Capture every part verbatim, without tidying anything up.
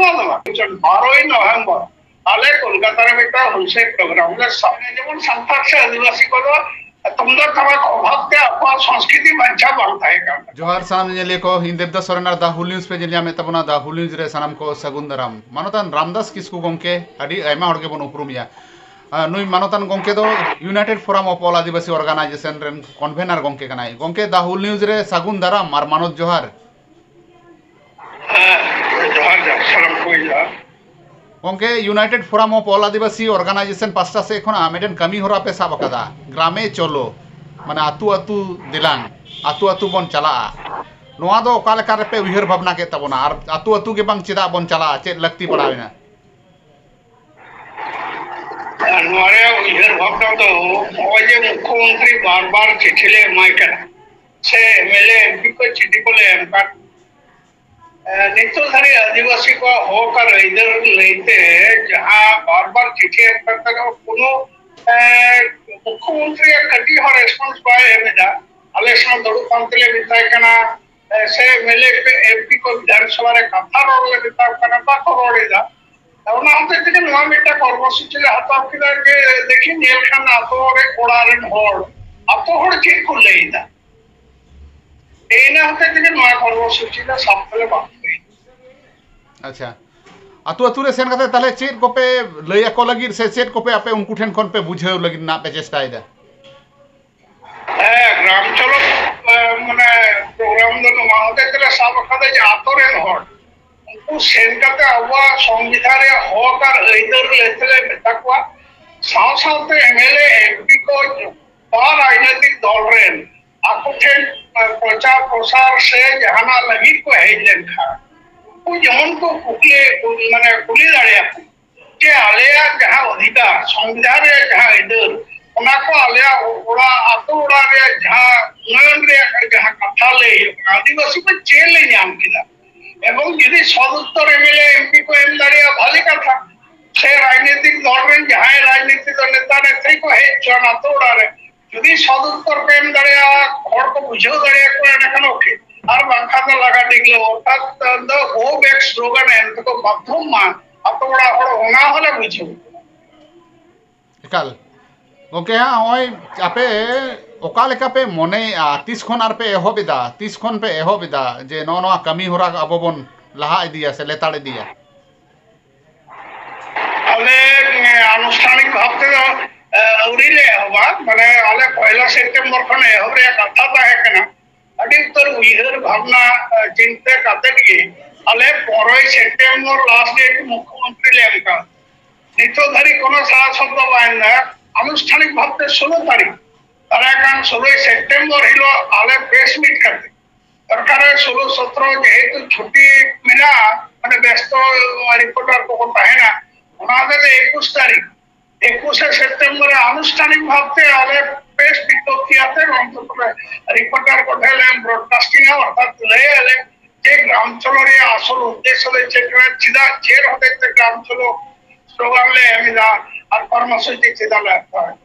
ᱵᱟᱨᱚᱭ November ᱟᱞᱮ ᱠᱳᱞᱠᱟᱛᱟ ᱨᱮ ᱢᱤᱫᱴᱟᱝ ᱦᱩᱞᱥᱟᱹᱭ ᱯᱨᱳᱜᱨᱟᱢ ᱞᱮ ᱥᱟᱵ᱾ ᱡᱮᱢᱚᱱ ᱥᱟᱱᱛᱟᱲ ᱥᱮ ᱟᱹᱫᱤᱵᱟᱹᱥᱤ ᱠᱚᱫᱚ ᱛᱩᱢᱫᱟᱜ ᱴᱟᱢᱟᱠ ᱚᱵᱷᱟᱵ ᱛᱮ ᱟᱠᱚᱣᱟᱜ ᱥᱚᱝᱥᱠᱨᱤᱛᱤ ᱵᱟᱧᱪᱟᱣ ᱵᱟᱝ ᱛᱟᱦᱮᱸ ᱠᱟᱱ ᱛᱟᱠᱚᱣᱟ᱾ ᱡᱚᱦᱟᱨ ᱥᱟᱱᱟᱢ ᱧᱮᱧᱮᱞᱤᱭᱟᱹ ᱠᱚ, ᱤᱧ ᱫᱮᱵᱫᱟᱥ ᱥᱚᱨᱮᱱ ᱟᱨ ᱫᱟ ᱦᱩᱞ ᱱᱤᱭᱩᱡᱽ ᱯᱮ ᱧᱮᱞ ᱧᱟᱢᱮᱫ ᱛᱟᱵᱚᱱᱟ᱾ ᱫᱟ ᱦᱩᱞ ᱱᱤᱭᱩᱡᱽ ᱨᱮ ᱥᱟᱱᱟᱢ ᱠᱚ ᱥᱟᱹᱜᱩᱱ ᱫᱟᱨᱟᱢ᱾ ᱢᱟᱱᱚᱛᱟᱱ ᱨᱟᱢᱫᱟᱥ ᱠᱤᱥᱠᱩ ᱜᱚᱢᱠᱮ ᱟᱹᱰᱤ ᱟᱭᱢᱟ ᱦᱚᱲ ᱜᱮᱵᱚᱱ ᱩᱯᱨᱩᱢᱮᱭᱟ᱾ ᱟᱨ ᱱᱩᱭ ᱢᱟᱱᱚᱛᱟᱱ ᱜᱚᱢᱠᱮ ᱫᱚ United Forum of All Adivasi Organization ᱨᱮᱱ ᱠᱚᱱᱵᱷᱮᱱᱟᱨ ᱜᱚᱢᱠᱮ ᱠᱟᱱᱟᱭ᱾ ᱜᱚᱢᱠᱮ, ᱫᱟ ᱦᱩᱞ ᱱᱤᱭᱩᱡᱽ ᱨᱮ ᱥᱟᱹᱜᱩᱱ ᱫᱟᱨᱟᱢ ᱟᱨ ᱢᱟᱱᱚᱛ ᱡᱚᱦᱟᱨ᱾ ᱦᱮᱸ, ᱡᱚᱦᱟᱨ, ᱡᱚᱦᱟᱨ, ᱥᱟᱱᱟᱢ ᱠᱚ ᱡᱚᱦᱟᱨ᱾ ᱜᱚᱢᱠᱮ, United Forum of All Adivasi Organization ᱯᱟᱥᱴᱟ ᱥᱮᱫ ᱠᱷᱚᱱᱟᱜ ᱢᱤᱫᱴᱮᱱ ᱠᱟᱹᱢᱤ ᱦᱚᱨᱟ ᱯᱮ ᱥᱟᱵ ᱟᱠᱟᱫᱟ, ᱜᱨᱟᱢᱮ ᱪᱚᱞᱚ, ᱢᱟᱱᱮ ᱟᱹᱛᱩ ᱟᱹᱛᱩ ᱫᱮᱞᱟᱝ, ᱟᱹᱛᱩ ᱟᱹᱛᱩ ᱵᱚᱱ ᱪᱟᱞᱟᱜᱼᱟ᱾ ᱱᱚᱣᱟ ᱫᱚ ᱚᱠᱟ ᱞᱮᱠᱟ ᱨᱮᱯᱮ ᱩᱭᱦᱟᱹᱨ ᱵᱷᱟᱵᱽᱱᱟ ᱠᱮᱫ ᱛᱟᱵᱚᱱᱟ ᱟᱨ ᱟᱹᱛᱩ ᱟᱹᱛᱩ ᱜᱮ ᱵᱟᱝ ᱪᱮᱫᱟᱜ ᱵᱚᱱ ᱪᱟᱞᱟᱜᱼᱟ, ᱪᱮᱫ ᱞᱟᱹᱠᱛᱤ ᱯᱟᱲᱟᱣᱮᱱᱟ? ᱟᱨ ᱱᱚᱣᱟ ᱨᱮᱭᱟᱜ ᱩᱭᱦᱟᱹᱨ ᱵᱷᱟᱵᱽᱱᱟ ᱫᱚ ᱱᱚᱜᱼᱚᱭ ᱡᱮ ᱢᱩᱠᱷᱭᱚᱢᱚᱱᱛᱨᱤ ᱵᱟᱨ ᱵᱟᱨ ᱪᱤᱴᱷᱤ ᱞᱮ ᱮᱢᱟᱭ ᱠᱟᱱᱟ, ᱥᱮ M L A, M P ᱠᱚ ᱪᱤᱴᱷᱤ ᱠᱚᱞᱮ ᱮᱢ ᱠᱟᱱ, ᱮ, ᱱᱤᱛᱚᱜ ᱫᱷᱟᱹᱨᱤᱡ ᱟᱹᱫᱤᱵᱟᱹᱥᱤ ᱠᱚᱣᱟᱜ ᱦᱚᱠ ᱟᱨ ᱟᱹᱭᱫᱟᱹᱨ ᱞᱟᱹᱭᱛᱮ ᱡᱟᱦᱟᱸ ᱵᱟᱨ ᱵᱟᱨ ᱪᱤᱴᱷᱤ ᱮᱢ ᱠᱟᱛᱮ ᱨᱮᱦᱚᱸ ᱠᱳᱱᱳ, ᱮ, ᱢᱩᱠᱷᱭᱚᱢᱚᱱᱛᱨᱤᱭᱟᱜ ᱠᱟᱹᱴᱤᱡ ᱦᱚᱸ ᱨᱮᱥᱯᱚᱱᱥ ᱵᱟᱭ ᱮᱢ ᱮᱫᱟ᱾ ᱟᱞᱮ ᱥᱟᱶ ᱫᱩᱲᱩᱵ ᱯᱟᱱᱛᱮ ᱞᱮ ᱢᱮᱛᱟᱭ ᱠᱟᱱᱟ, ᱮ, ᱥᱮ ᱮᱢ ᱮᱞ ᱮ ᱠᱚ, ᱮᱢ ᱯᱤ ᱠᱚ ᱵᱤᱫᱷᱟᱱ ᱥᱚᱵᱷᱟ ᱨᱮ ᱠᱟᱛᱷᱟ ᱨᱚᱲ ᱞᱮ ᱢᱮᱛᱟ ᱠᱚ ᱠᱟᱱᱟ, ᱵᱟᱠᱚ ᱨᱚᱲ ᱮᱫᱟ᱾ ᱚᱱᱟ ᱦᱚᱛᱮᱡ ᱛᱮᱜᱮ ᱱᱚᱣᱟ ᱢᱤᱫᱴᱟᱝ ᱠᱚᱨᱢᱚᱥᱩᱪᱤ ᱞᱮ ᱦᱟᱛᱟᱣ ᱠᱮᱫᱟ ᱡᱮ ᱫᱮᱠᱷᱤ ᱧᱮᱞ ᱠᱷᱟᱱ ᱟᱛᱳ ᱨᱮ ᱚᱲᱟᱜ ᱨᱮᱱ ᱦᱚᱲ, ᱟᱛᱳ ᱦᱚᱲ ᱪᱮᱫ ᱠᱚ ᱞᱟᱹᱭ ᱮᱫᱟ᱾ ᱤᱱᱟᱹ ᱦᱚᱛᱮᱡ ᱛᱮᱜᱮ ᱱᱚᱣᱟ ᱠᱚᱨᱢᱚᱥᱩᱪᱤ ᱞᱮ ᱥᱟᱵ ᱛᱮᱞᱮ ᱵᱟᱫᱫᱷᱚᱭᱮᱱᱟ᱾ ᱟᱪᱪᱷᱟ, ᱟᱛᱳ ᱟᱛᱳ ᱨᱮ ᱥᱮᱱ ᱠᱟᱛᱮ ᱛᱟᱦᱞᱮ ᱪᱮᱫ ᱠᱚᱯᱮ ᱞᱟᱹᱭ ᱟᱠᱚ ᱞᱟᱹᱜᱤᱫ ᱥᱮ ᱪᱮᱫ ᱠᱚᱯᱮ ᱟᱯᱮ ᱩᱱᱠᱩ ᱴᱷᱮᱱ ᱠᱷᱚᱱ ᱯᱮ ᱵᱩᱡᱷᱟᱹᱣ ᱞᱟᱹᱜᱤᱫ ᱨᱮᱱᱟᱜ ᱯᱮ ᱪᱮᱥᱴᱟᱭᱮᱫᱟ? ᱦᱮᱸ, ᱜᱨᱟᱢ ᱪᱚᱞᱚ, ᱮ, ᱢᱟᱱᱮ ᱯᱨᱳᱜᱨᱟᱢ ᱫᱚ ᱱᱚᱣᱟ ᱦᱚᱛᱮᱡ ᱛᱮᱞᱮ ᱥᱟᱵ ᱟᱠᱟᱫᱟ ᱡᱮ ᱟᱛᱳ ᱨᱮᱱ ᱦᱚᱲ ᱩᱱᱠᱩ ᱥᱮᱱ ᱠᱟᱛᱮ ᱟᱵᱚᱣᱟᱜ ᱥᱚᱝᱵᱤᱫᱷᱟᱱ ᱨᱮᱭᱟᱜ ᱦᱚᱠ ᱟᱨ ᱟᱹᱭᱫᱟᱹᱨ ᱞᱟᱹᱭ ᱛᱮᱞᱮ ᱢᱮᱛᱟ ᱠᱚᱣᱟ᱾ ᱥᱟᱶ ᱥᱟᱶᱛᱮ M L A, M P ᱠᱚ ᱵᱟ ᱨᱟᱡᱽᱱᱳᱭᱛᱤᱠ ᱫᱚᱞ ᱨᱮᱱ ᱟᱠᱚ ᱴᱷᱮᱱ, ᱮ, ᱯᱨᱚᱪᱟᱨ ᱯᱨᱚᱥᱟᱨ ᱥᱮ ᱡᱟᱦᱟᱱᱟᱜ ᱞᱟᱹᱜᱤᱫ ᱠᱚ ᱦᱮᱡ ᱞᱮᱱᱠᱷᱟᱱ ᱩᱱᱠᱩ ᱡᱮᱢᱚᱱ ᱠᱚ ᱠᱩᱠᱞᱤ, ᱢᱟᱱᱮ ᱠᱩᱞᱤ ᱫᱟᱲᱮᱭᱟᱠᱚ ᱡᱮ ᱟᱞᱮᱭᱟᱜ ᱡᱟᱦᱟᱸ ᱚᱫᱷᱤᱠᱟᱨ, ᱥᱚᱝᱵᱤᱫᱷᱟᱱ ᱨᱮᱭᱟᱜ ᱡᱟᱦᱟᱸ ᱟᱹᱭᱫᱟᱹᱨ, ᱚᱱᱟ ᱠᱚ ᱟᱞᱮᱭᱟᱜ ᱚᱲᱟᱜ, ᱟᱛᱳ ᱚᱲᱟᱜ ᱨᱮᱭᱟᱜ ᱡᱟᱦᱟᱸ ᱩᱱᱱᱚᱭᱚᱱ ᱨᱮᱭᱟᱜ ᱡᱟᱦᱟᱸ ᱠᱟᱛᱷᱟ ᱞᱟᱹᱭ ᱦᱩᱭᱩᱜ ᱠᱟᱱᱟ, ᱟᱹᱫᱤᱵᱟᱹᱥᱤ ᱠᱚ ᱪᱮᱫ ᱞᱮ ᱧᱟᱢ ᱠᱮᱫᱟ? ᱮᱵᱚᱝ ᱡᱩᱫᱤ ᱥᱚᱫᱩᱛᱛᱚᱨ M L A, M P ᱠᱚ ᱮᱢ ᱫᱟᱲᱮᱭᱟᱜᱼᱟ, ᱵᱷᱟᱞᱮ ᱠᱟᱛᱷᱟ᱾ ᱥᱮ ᱨᱟᱡᱽᱱᱤᱛᱤᱠ ᱫᱚᱞ ᱨᱮᱱ ᱡᱟᱦᱟᱸᱭ ᱨᱟᱡᱽᱱᱤᱛᱤ ᱫᱚ ᱱᱮᱛᱟ ᱱᱮᱛᱨᱤ ᱠᱚ ᱦᱮᱡ ᱦᱚᱪᱚᱣᱟᱱ ᱟᱛᱳ ᱚᱲᱟᱜ ᱨᱮ, ᱡᱩᱫᱤ ᱥᱚᱫᱩᱛᱛᱚᱨ ᱠᱚ ᱮᱢ ᱫᱟᱲᱮᱭᱟᱜᱼᱟ, ᱦᱚᱲ ᱠᱚ ᱵᱩᱡᱷᱟᱹᱣ ᱫᱟᱲᱮᱭᱟᱠᱚᱣᱟ, ᱮᱸᱰᱮᱠᱷᱟᱱ ᱳᱠᱮ᱾ ᱟᱨ ᱵᱟᱝᱠᱷᱟᱱ ᱫᱚ ᱞᱟᱜᱟ ᱰᱤᱜᱽᱞᱟᱹᱣ, ᱚᱨᱛᱷᱟᱛ ᱫᱚ go back slogan ᱮᱢ ᱛᱮᱠᱚ ᱵᱟᱫᱽᱫᱷᱚ ᱢᱟ ᱟᱛᱳ ᱚᱲᱟᱜ ᱦᱚᱲ, ᱚᱱᱟ ᱦᱚᱸᱞᱮ ᱵᱩᱡᱷᱟᱹᱣ᱾ ᱮᱠᱟᱞ᱾ ᱜᱚᱢᱠᱮ, ᱦᱟᱸᱜ ᱱᱚᱜᱼᱚᱭ ᱟᱯᱮ ᱚᱠᱟ ᱞᱮᱠᱟ ᱯᱮ ᱢᱚᱱᱮᱭᱮᱫᱼᱟ, ᱛᱤᱥ ᱠᱷᱚᱱ ᱟᱨ ᱯᱮ ᱮᱦᱚᱵ ᱮᱫᱟ, ᱛᱤᱥ ᱠᱷᱚᱱ ᱯᱮ ᱮᱦᱚᱵ ᱮᱫᱟ ᱡᱮ ᱱᱚᱜᱼᱚ ᱱᱚᱣᱟ ᱠᱟᱹᱢᱤ ᱦᱚᱨᱟ ᱟᱵᱚ ᱵᱚᱱ ᱞᱟᱦᱟ ᱤᱫᱤᱭᱟ ᱥᱮ ᱞᱮᱛᱟᱲ ᱤᱫᱤᱭᱟ? ᱟᱞᱮ, ᱮ, ᱟᱱᱩᱥᱴᱷᱟᱱᱤᱠ ᱵᱷᱟᱵ ᱛᱮᱫᱚ, ᱮ, ᱟᱹᱣᱨᱤ ᱞᱮ ᱮᱦᱚᱵᱟ᱾ ᱢᱟᱱᱮ, ᱟᱞᱮ ᱯᱚᱭᱞᱟ ᱥᱮᱯᱴᱮᱢᱵᱚᱨ ᱠᱷᱚᱱ ᱮᱦᱚᱵ ᱨᱮᱭᱟᱜ ᱠᱟᱛᱷᱟ ᱛᱟᱦᱮᱸ ᱠᱟᱱᱟ᱾ ᱟᱹᱰᱤ ᱩᱛᱟᱹᱨ ᱩᱭᱦᱟᱹᱨ ᱵᱷᱟᱵᱽᱱᱟ, ᱮ, ᱪᱤᱱᱛᱟᱹ ᱠᱟᱛᱮᱫ ᱜᱮ ᱟᱞᱮ ᱯᱚᱱᱨᱚᱭ ᱥᱮᱯᱴᱮᱢᱵᱚᱨ ᱞᱟᱥᱴ ᱰᱮᱴ ᱢᱩᱠᱷᱭᱚᱢᱚᱱᱛᱨᱤ ᱞᱮ ᱮᱢ ᱠᱟᱜ᱾ ᱱᱤᱛᱚᱜ ᱫᱷᱟᱹᱨᱤᱡ ᱠᱳᱱᱳ ᱥᱟᱲᱟ ᱥᱚᱵᱫᱚ ᱵᱟᱭ ᱮᱢ ᱮᱫᱟ᱾ ᱟᱱᱩᱥᱴᱷᱟᱱᱤᱠ ᱵᱷᱟᱵᱛᱮ ᱥᱳᱞᱳ ᱛᱟᱹᱨᱤᱠᱷ, ᱫᱟᱨᱟᱭ ᱠᱟᱱ ᱥᱳᱞᱳᱭ ᱥᱮᱯᱴᱮᱢᱵᱚᱨ ᱦᱤᱞᱳᱜ ᱟᱞᱮ ᱯᱨᱮᱥ ᱢᱤᱴ ᱠᱟᱛᱮ, ᱥᱚᱨᱠᱟᱨ ᱨᱮ ᱥᱳᱞᱳ ᱥᱚᱛᱨᱚ ᱡᱮᱦᱮᱛᱩ ᱪᱷᱩᱴᱤ ᱢᱮᱱᱟᱜᱼᱟ, ᱢᱟᱱᱮ ᱵᱮᱥᱛᱚ ᱨᱤᱯᱳᱨᱴᱟᱨ ᱠᱚᱠᱚ ᱛᱟᱦᱮᱱᱟ, ᱚᱱᱟ ᱦᱚᱛᱮᱡ ᱛᱮ ᱮᱠᱩᱥ ᱛᱟᱹᱨᱤᱠᱷ, ᱮᱠᱩᱥᱮ ᱥᱮᱯᱴᱮᱢᱵᱚᱨ ᱨᱮ ᱟᱱᱩᱥᱴᱷᱟᱱᱤᱠ ᱵᱷᱟᱵᱛᱮ ᱟᱞᱮ ᱯᱨᱮᱥ ᱵᱤᱡᱽᱧᱚᱯᱛᱤ ᱟᱛᱮ ᱚᱱᱛᱚᱛᱚ ᱨᱤᱯᱳᱨᱴᱟᱨ ᱠᱚ ᱴᱷᱮᱱ ᱞᱮ ᱵᱨᱚᱰᱠᱟᱥᱴᱤᱝᱟ, ᱚᱨᱛᱷᱟᱛ ᱞᱟᱹᱭ ᱟᱞᱮ ᱡᱮ ᱜᱨᱟᱢ ᱪᱚᱞᱚ ᱨᱮᱭᱟᱜ ᱟᱥᱚᱞ ᱩᱫᱽᱫᱮᱥᱥᱚ ᱫᱚ ᱪᱮᱫ ᱠᱟᱱᱟ, ᱪᱮᱫᱟᱜ, ᱪᱮᱫ ᱦᱚᱛᱮᱡ ᱛᱮ ᱜᱨᱟᱢ ᱪᱚᱞᱚ ᱥᱞᱳᱜᱟᱱ ᱞᱮ ᱮᱢ ᱮᱫᱟ ᱟᱨ ᱠᱚᱨᱢᱚᱥᱩᱪᱤ ᱪᱮᱫᱟᱜ ᱞᱮ ᱦᱟᱛᱟᱣᱟ᱾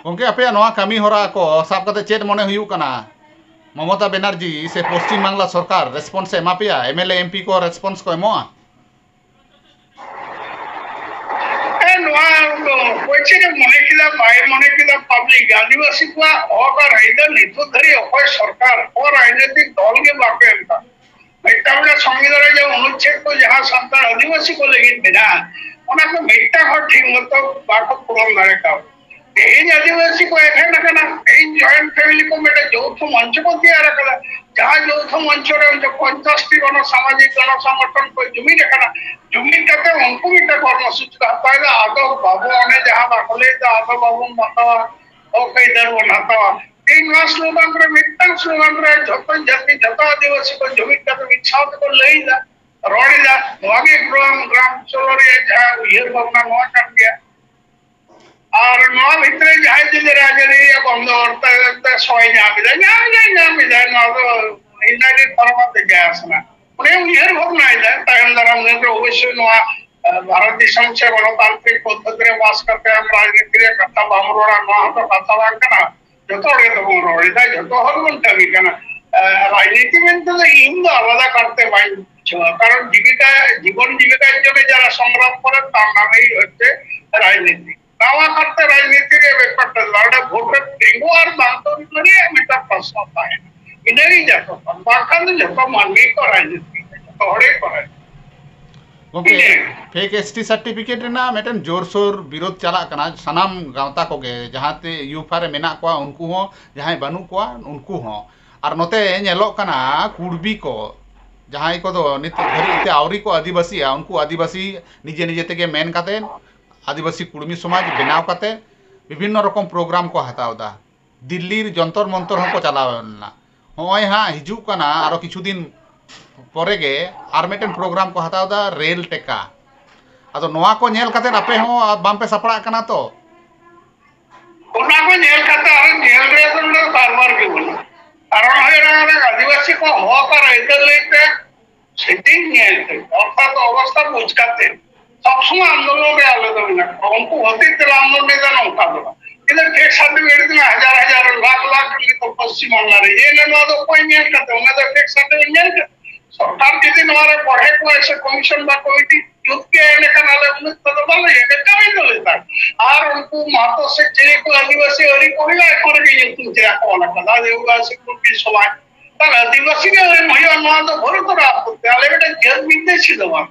ᱜᱚᱢᱠᱮ, ᱟᱯᱮᱭᱟᱜ ᱱᱚᱣᱟ ᱠᱟᱹᱢᱤ ᱦᱚᱨᱟ ᱠᱚ ᱥᱟᱵ ᱠᱟᱛᱮ ᱪᱮᱫ ᱢᱚᱱᱮ ᱦᱩᱭᱩᱜ ᱠᱟᱱᱟ? ᱢᱚᱢᱚᱛᱟ ᱵᱮᱱᱟᱨᱡᱤ ᱥᱮ ᱯᱚᱥᱪᱤᱢ ᱵᱟᱝᱞᱟ ᱥᱚᱨᱠᱟᱨ ᱨᱮᱥᱯᱚᱱᱥ ᱮ ᱮᱢᱟ ᱯᱮᱭᱟ? M L A, M P ᱠᱚ ᱨᱮᱥᱯᱚᱱᱥ ᱠᱚ ᱮᱢᱚᱜᱼᱟ? ᱦᱮᱸ, ᱱᱚᱣᱟ ᱫᱚ ᱚᱠᱚᱭ ᱪᱮᱫ ᱮ ᱢᱚᱱᱮ ᱠᱮᱫᱟ, ᱵᱟᱭ ᱢᱚᱱᱮ ᱠᱮᱫᱟ, ᱯᱟᱵᱽᱞᱤᱠ, ᱟᱹᱫᱤᱵᱟᱹᱥᱤ ᱠᱚᱣᱟᱜ ᱦᱚᱠ ᱟᱨ ᱟᱹᱭᱫᱟᱹᱨ ᱱᱤᱛᱚᱜ ᱫᱷᱟᱹᱨᱤᱡ ᱚᱠᱚᱭ ᱥᱚᱨᱠᱟᱨ, ᱚᱠᱚᱭ ᱨᱟᱡᱽᱱᱳᱭᱛᱤᱠ ᱫᱚᱞ ᱜᱮ ᱵᱟᱠᱚ ᱮᱢ ᱠᱟᱜ᱾ ᱢᱤᱫᱴᱟᱝ ᱢᱤᱫᱴᱟᱝ ᱥᱚᱝᱵᱤᱫᱷᱟᱱ ᱨᱮ ᱡᱮ ᱚᱱᱩᱪᱪᱷᱮᱫ ᱠᱚ ᱡᱟᱦᱟᱸ ᱥᱟᱱᱛᱟᱲ ᱟᱹᱫᱤᱵᱟᱹᱥᱤ ᱠᱚ ᱞᱟᱹᱜᱤᱫ ᱢᱮᱱᱟᱜᱼᱟ, ᱚᱱᱟ ᱠᱚ ᱢᱤᱫᱴᱟᱝ ᱦᱚᱸ ᱴᱷᱤᱠ ᱢᱚᱛᱚ ᱵᱟᱠᱚ ᱯᱩᱨᱚᱱ ᱫᱟᱲᱮ ᱠᱟᱣᱫᱟ᱾ ᱛᱮᱦᱮᱧ ᱟᱹᱫᱤᱵᱟᱹᱥᱤ ᱠᱚ ᱮᱠᱷᱮᱱ ᱟᱠᱟᱱᱟ, ᱛᱮᱦᱮᱧ ᱡᱚᱭᱮᱱᱴ ᱯᱷᱮᱢᱤᱞᱤ ᱠᱚ ᱢᱤᱫᱴᱟᱝ ᱡᱳᱣᱛᱷᱚ ᱢᱚᱧᱪᱚ ᱠᱚ ᱛᱮᱭᱟᱨ ᱟᱠᱟᱫᱟ, ᱡᱟᱦᱟᱸ ᱡᱳᱣᱛᱷᱚ ᱢᱚᱧᱪᱚ ᱨᱮ ᱚᱱᱛᱮ ᱯᱚᱧᱪᱟᱥ ᱴᱤ ᱜᱚᱱᱚ ᱥᱟᱢᱟᱡᱤᱠ ᱜᱚᱱᱚ ᱥᱚᱝᱜᱚᱴᱷᱚᱱ ᱠᱚ ᱡᱩᱢᱤᱫ ᱟᱠᱟᱱᱟ᱾ ᱡᱩᱢᱤᱫ ᱠᱟᱛᱮ ᱩᱱᱠᱩ ᱢᱤᱫᱴᱟᱝ ᱠᱚᱨᱢᱚᱥᱩᱪᱤ ᱠᱚ ᱦᱟᱛᱟᱣ ᱮᱫᱟ, ᱟᱫᱚ ᱵᱟᱵᱚ ᱚᱱᱮ ᱡᱟᱦᱟᱸ ᱵᱟᱠᱚ ᱞᱟᱹᱭ ᱮᱫᱟ, ᱟᱫᱚ ᱵᱟᱵᱚᱱ ᱦᱟᱛᱟᱣᱟ, ᱦᱚᱠ ᱟᱹᱭᱫᱟᱹᱨ ᱵᱚᱱ ᱦᱟᱛᱟᱣᱟ᱾ ᱛᱮᱦᱮᱧ ᱱᱚᱣᱟ ᱥᱞᱳᱜᱟᱱ ᱨᱮ, ᱢᱤᱫᱴᱟᱝ ᱥᱞᱳᱜᱟᱱ ᱨᱮ ᱡᱷᱚᱛᱚ ᱡᱟᱹᱛᱤ, ᱡᱷᱚᱛᱚ ᱟᱹᱫᱤᱵᱟᱹᱥᱤ ᱠᱚ ᱡᱩᱢᱤᱫ ᱠᱟᱛᱮ ᱢᱤᱫ ᱥᱟᱶ ᱛᱮᱠᱚ ᱞᱟᱹᱭ ᱮᱫᱟ, ᱨᱚᱲ ᱮᱫᱟ᱾ ᱱᱚᱣᱟ ᱜᱮ ᱜᱨᱟᱢ, ᱜᱨᱟᱢ ᱪᱚᱞᱚ ᱨᱮᱭᱟᱜ ᱡᱟᱦᱟᱸ ᱩᱭᱦᱟᱹᱨ ᱵᱷᱟᱵᱽᱱᱟ, ᱱᱚᱣᱟ ᱠᱟᱱ ᱜᱮᱭᱟ᱾ ᱟᱨ ᱱᱚᱣᱟ ᱵᱷᱤᱛᱨᱤ ᱡᱟᱦᱟᱸᱭ ᱡᱩᱫᱤ ᱨᱟᱡᱽᱟᱹᱨᱤ ᱨᱮᱭᱟᱜ ᱵᱚᱱᱫᱚ ᱚᱨᱛᱷᱟᱛ ᱥᱚᱭ ᱧᱟᱢ ᱮᱫᱟ, ᱧᱟᱢ ᱮᱫᱟᱭ, ᱧᱟᱢ ᱮᱫᱟᱭ, ᱧᱟᱢ ᱮᱫᱟᱭ, ᱱᱚᱣᱟ ᱫᱚ ᱤᱱᱟᱹᱜᱮ ᱯᱟᱨᱚᱢ ᱠᱟᱛᱮ ᱡᱟᱭ ᱟᱥᱟᱱᱟ᱾ ᱩᱱᱤ ᱩᱭᱦᱟᱹᱨ ᱵᱷᱟᱵᱽᱱᱟᱭᱮᱫᱟ, ᱛᱟᱭᱚᱢ ᱫᱟᱨᱟᱢ ᱫᱤᱱ ᱨᱮ ᱚᱵᱚᱥᱥᱳᱭ ᱱᱚᱣᱟ, ᱮ, ᱵᱷᱟᱨᱚᱛ ᱫᱤᱥᱚᱢ ᱥᱮ ᱜᱚᱱᱚᱛᱟᱱᱛᱨᱤᱠ ᱯᱚᱫᱽᱫᱷᱚᱛᱤ ᱨᱮ ᱵᱟᱥ ᱠᱟᱛᱮ ᱟᱢ ᱨᱟᱡᱽᱱᱤᱛᱤ ᱨᱮ ᱠᱟᱛᱷᱟ ᱵᱟᱢ ᱨᱚᱲᱟ, ᱱᱚᱣᱟ ᱦᱚᱸᱛᱚ ᱠᱟᱛᱷᱟ ᱵᱟᱝ ᱠᱟᱱᱟ᱾ ᱡᱚᱛᱚ ᱦᱚᱲ ᱜᱮᱛᱚ ᱵᱚᱱ ᱨᱚᱲ ᱮᱫᱟ, ᱡᱚᱛᱚ ᱦᱚᱲ ᱵᱚᱱ ᱠᱟᱹᱢᱤ ᱠᱟᱱᱟ᱾ ᱨᱟᱡᱽᱱᱤᱛᱤ ᱢᱮᱱᱛᱮ ᱫᱚ ᱤᱧ ᱫᱚ ᱟᱞᱟᱫᱟ ᱠᱟᱨᱛᱮ ᱵᱟᱹᱧ ᱵᱩᱡᱷᱟᱹᱣᱟ, ᱠᱟᱨᱚᱱ ᱡᱤᱵᱤᱠᱟ, ᱡᱤᱵᱚᱱ ᱡᱤᱵᱤᱠᱟ ᱡᱚᱱᱮ ᱡᱟᱨᱟ ᱥᱚᱝᱜᱨᱟᱢ ᱠᱚᱨᱮ ᱛᱟᱨ ᱱᱟᱢᱮ ᱦᱚᱪᱪᱷᱮ ᱨᱟᱡᱽᱱᱤᱛᱤ᱾ ᱱᱟᱣᱟ ᱠᱟᱨᱛᱮ ᱨᱟᱡᱽᱱᱤᱛᱤ ᱨᱮ ᱵᱮᱯᱟᱨ ᱫᱚ ᱱᱚᱰᱮ ᱵᱷᱳᱴ ᱨᱮ ᱛᱤᱸᱜᱩ ᱟᱨ ᱵᱟᱝ ᱛᱤᱸᱜᱩ ᱨᱮᱭᱟᱜ ᱢᱤᱫᱴᱟᱝ ᱯᱨᱚᱥᱱᱚ ᱛᱟᱦᱮᱱᱟ᱾ ᱤᱱᱟᱹᱜᱮ ᱡᱚᱛᱚ ᱠᱷᱚᱱ, ᱵᱟᱝᱠᱷᱟᱱ ᱫᱚ ᱡᱚᱛᱚ ᱢᱟᱹᱱᱢᱤ ᱠᱚ ᱨᱟᱡᱽᱱᱤᱛᱤ, ᱡᱚᱛᱚ ᱦᱚᱲ ᱜᱮᱠᱚ ᱨᱟᱡᱽᱱᱤᱛᱤ᱾ ᱜᱚᱢᱠᱮ, ᱯᱷᱮᱠ ᱮᱥ ᱴᱤ ᱥᱟᱨᱴᱤᱯᱷᱤᱠᱮᱴ ᱨᱮᱱᱟᱜ ᱢᱤᱫᱴᱮᱱ ᱡᱳᱨᱥᱳᱨ ᱵᱤᱨᱳᱫ ᱪᱟᱞᱟᱜ ᱠᱟᱱᱟ ᱥᱟᱱᱟᱢ ᱜᱟᱶᱛᱟ ᱠᱚᱜᱮ, ᱡᱟᱦᱟᱸᱛᱮ ᱭᱩᱯᱷᱟ ᱨᱮ ᱢᱮᱱᱟᱜ ᱠᱚᱣᱟ ᱩᱱᱠᱩ ᱦᱚᱸ, ᱡᱟᱦᱟᱸᱭ ᱵᱟᱹᱱᱩᱜ ᱠᱚᱣᱟ ᱩᱱᱠᱩ ᱦᱚᱸ᱾ ᱟᱨ ᱱᱚᱛᱮ ᱧᱮᱞᱚᱜ ᱠᱟᱱᱟ ᱠᱩᱲᱵᱤ ᱠᱚ, ᱡᱟᱦᱟᱸᱭ ᱠᱚᱫᱚ ᱱᱤᱛ ᱫᱷᱟᱹᱨᱤᱡ ᱛᱮ ᱟᱹᱣᱨᱤ ᱠᱚ ᱟᱹᱫᱤᱵᱟᱹᱥᱤᱜᱼᱟ, ᱩᱱᱠᱩ ᱟᱹᱫᱤᱵᱟᱹᱥᱤ ᱱᱤᱡᱮ ᱱᱤᱡᱮ ᱛᱮᱜᱮ ᱢᱮᱱ ᱠᱟᱛᱮ, ᱟᱹᱫᱤᱵᱟᱹᱥᱤ ᱠᱩᱲᱢᱤ ᱥᱚᱢᱟᱡᱽ ᱵᱮᱱᱟᱣ ᱠᱟᱛᱮ ᱵᱤᱵᱷᱤᱱᱱᱚ ᱨᱚᱠᱚᱢ ᱯᱨᱳᱜᱨᱟᱢ ᱠᱚ ᱦᱟᱛᱟᱣ ᱮᱫᱟ᱾ ᱫᱤᱞᱞᱤ ᱡᱚᱱᱛᱚᱨ ᱢᱚᱱᱛᱚᱨ ᱦᱚᱸᱠᱚ ᱪᱟᱞᱟᱣ ᱞᱮᱱᱟ᱾ ᱱᱚᱜᱼᱚᱭ ᱦᱟᱸᱜ ᱦᱤᱡᱩᱜ ᱠᱟᱱᱟ ᱟᱨᱚ ᱠᱤᱪᱷᱩ ᱫᱤᱱ ᱯᱚᱨᱮ ᱜᱮ ᱟᱨ ᱢᱤᱫᱴᱮᱱ ᱯᱨᱳᱜᱨᱟᱢ ᱠᱚ ᱦᱟᱛᱟᱣ ᱮᱫᱟ, ᱨᱮᱞ ᱴᱮᱠᱟ᱾ ᱟᱫᱚ ᱱᱚᱣᱟ ᱠᱚ ᱧᱮᱞ ᱠᱟᱛᱮ ᱟᱯᱮ ᱦᱚᱸ ᱵᱟᱝᱯᱮ ᱥᱟᱯᱲᱟᱜ ᱠᱟᱱᱟ ᱛᱚ? ᱚᱱᱟ ᱠᱚ ᱧᱮᱞ ᱠᱟᱛᱮ ᱟᱨᱚ ᱧᱮᱞ ᱨᱮᱭᱟᱜ ᱫᱚ ᱱᱚᱰᱮ ᱫᱚ ᱠᱟᱨᱵᱟᱨ ᱜᱮ ᱵᱟᱹᱱᱩᱜᱼᱟ᱾ ᱠᱟᱨᱚᱱ ᱦᱩᱭᱩᱜ ᱠᱟᱱᱟ ᱱᱚᱰᱮ ᱟᱹᱫᱤᱵᱟᱹᱥᱤ ᱠᱚ ᱦᱚᱠ ᱟᱨ ᱟᱹᱭᱫᱟᱹᱨ ᱞᱟᱹᱭ ᱛᱮ ᱥᱮᱴᱤᱝ ᱧᱮᱞ ᱛᱮ, ᱚᱨᱛᱷᱟᱛ ᱚᱵᱚᱥᱛᱷᱟ ᱵᱩᱡᱽ ᱠᱟᱛᱮ ᱥᱚᱵ ᱥᱚᱢᱚᱭ ᱟᱱᱫᱳᱞᱚᱱ ᱨᱮ ᱟᱞᱮ ᱫᱚ ᱢᱮᱱᱟᱜ ᱠᱚᱣᱟ᱾ ᱩᱱᱠᱩ ᱦᱚᱛᱮᱡ ᱛᱮ ᱟᱱᱫᱳᱞᱚᱱ ᱮᱫᱟ ᱱᱚᱝᱠᱟ ᱫᱚ ᱵᱟᱝ᱾ ᱪᱮᱫᱟᱜ ᱯᱷᱮᱠ ᱥᱟᱨᱴᱤᱯᱷᱤᱠᱮᱴ ᱨᱮᱱᱟᱜ ᱦᱟᱡᱟᱨ ᱦᱟᱡᱟᱨ ᱞᱟᱠᱷ ᱞᱟᱠᱷ ᱱᱤᱛᱚᱜ ᱯᱚᱥᱪᱤᱢ ᱵᱟᱝᱞᱟ ᱨᱮ ᱡᱮ ᱱᱚᱣᱟ ᱫᱚ ᱚᱠᱚᱭ ᱧᱮᱞ ᱠᱟᱛᱮ, ᱚᱱᱟ ᱫᱚ ᱯᱷᱮᱠ ᱥᱟᱨᱴᱤᱯᱷᱤᱠᱮᱴ ᱧᱮᱞ ᱠᱟᱛᱮ ᱥᱚᱨᱠᱟᱨ ᱡᱩᱫᱤ ᱱᱚᱣᱟ ᱨᱮ ᱵᱚᱲᱦᱮ ᱠᱚᱣᱟᱭ ᱥᱮ ᱠᱚᱢᱤᱥᱚᱱ ᱵᱟ ᱠᱚᱢᱤᱴᱤ ᱡᱩᱛ ᱠᱮᱭᱟ, ᱮᱸᱰᱮᱠᱷᱟᱱ ᱟᱞᱮ ᱩᱱᱟᱹᱜ ᱛᱮᱫᱚ ᱵᱟᱞᱮ ᱤᱭᱟᱹ ᱠᱮᱭᱟ, ᱠᱟᱹᱢᱤ ᱫᱚ ᱞᱮᱛᱟᱲ᱾ ᱟᱨ ᱩᱱᱠᱩ ᱢᱟᱦᱟᱛᱚ ᱥᱮ ᱪᱤᱞᱤ ᱠᱚ ᱟᱹᱫᱤᱵᱟᱹᱥᱤ ᱟᱹᱨᱤ ᱠᱚ ᱦᱩᱭᱩᱜᱼᱟ, ᱮᱠᱷᱚᱱ ᱨᱮᱜᱮ ᱧᱩᱛᱩᱢ ᱪᱮᱫᱟᱜ ᱠᱚ ᱚᱞ ᱟᱠᱟᱫᱟ? ᱟᱹᱫᱤᱵᱟᱹᱥᱤ ᱠᱚ ᱢᱤᱫ ᱥᱚᱢᱟᱡᱽ, ᱛᱟᱦᱞᱮ ᱟᱹᱫᱤᱵᱟᱹᱥᱤ ᱜᱮ ᱟᱹᱨᱤ ᱦᱩᱭᱩᱜᱼᱟ, ᱱᱚᱣᱟ ᱫᱚ ᱵᱷᱩᱞ ᱠᱚᱨᱟᱣ ᱠᱚᱨᱛᱮ ᱟᱞᱮ ᱢᱤᱫᱴᱮᱱ ᱡᱟᱹᱛ ᱵᱤᱫᱽᱫᱮᱥᱤ ᱫᱚ ᱵᱟᱝ,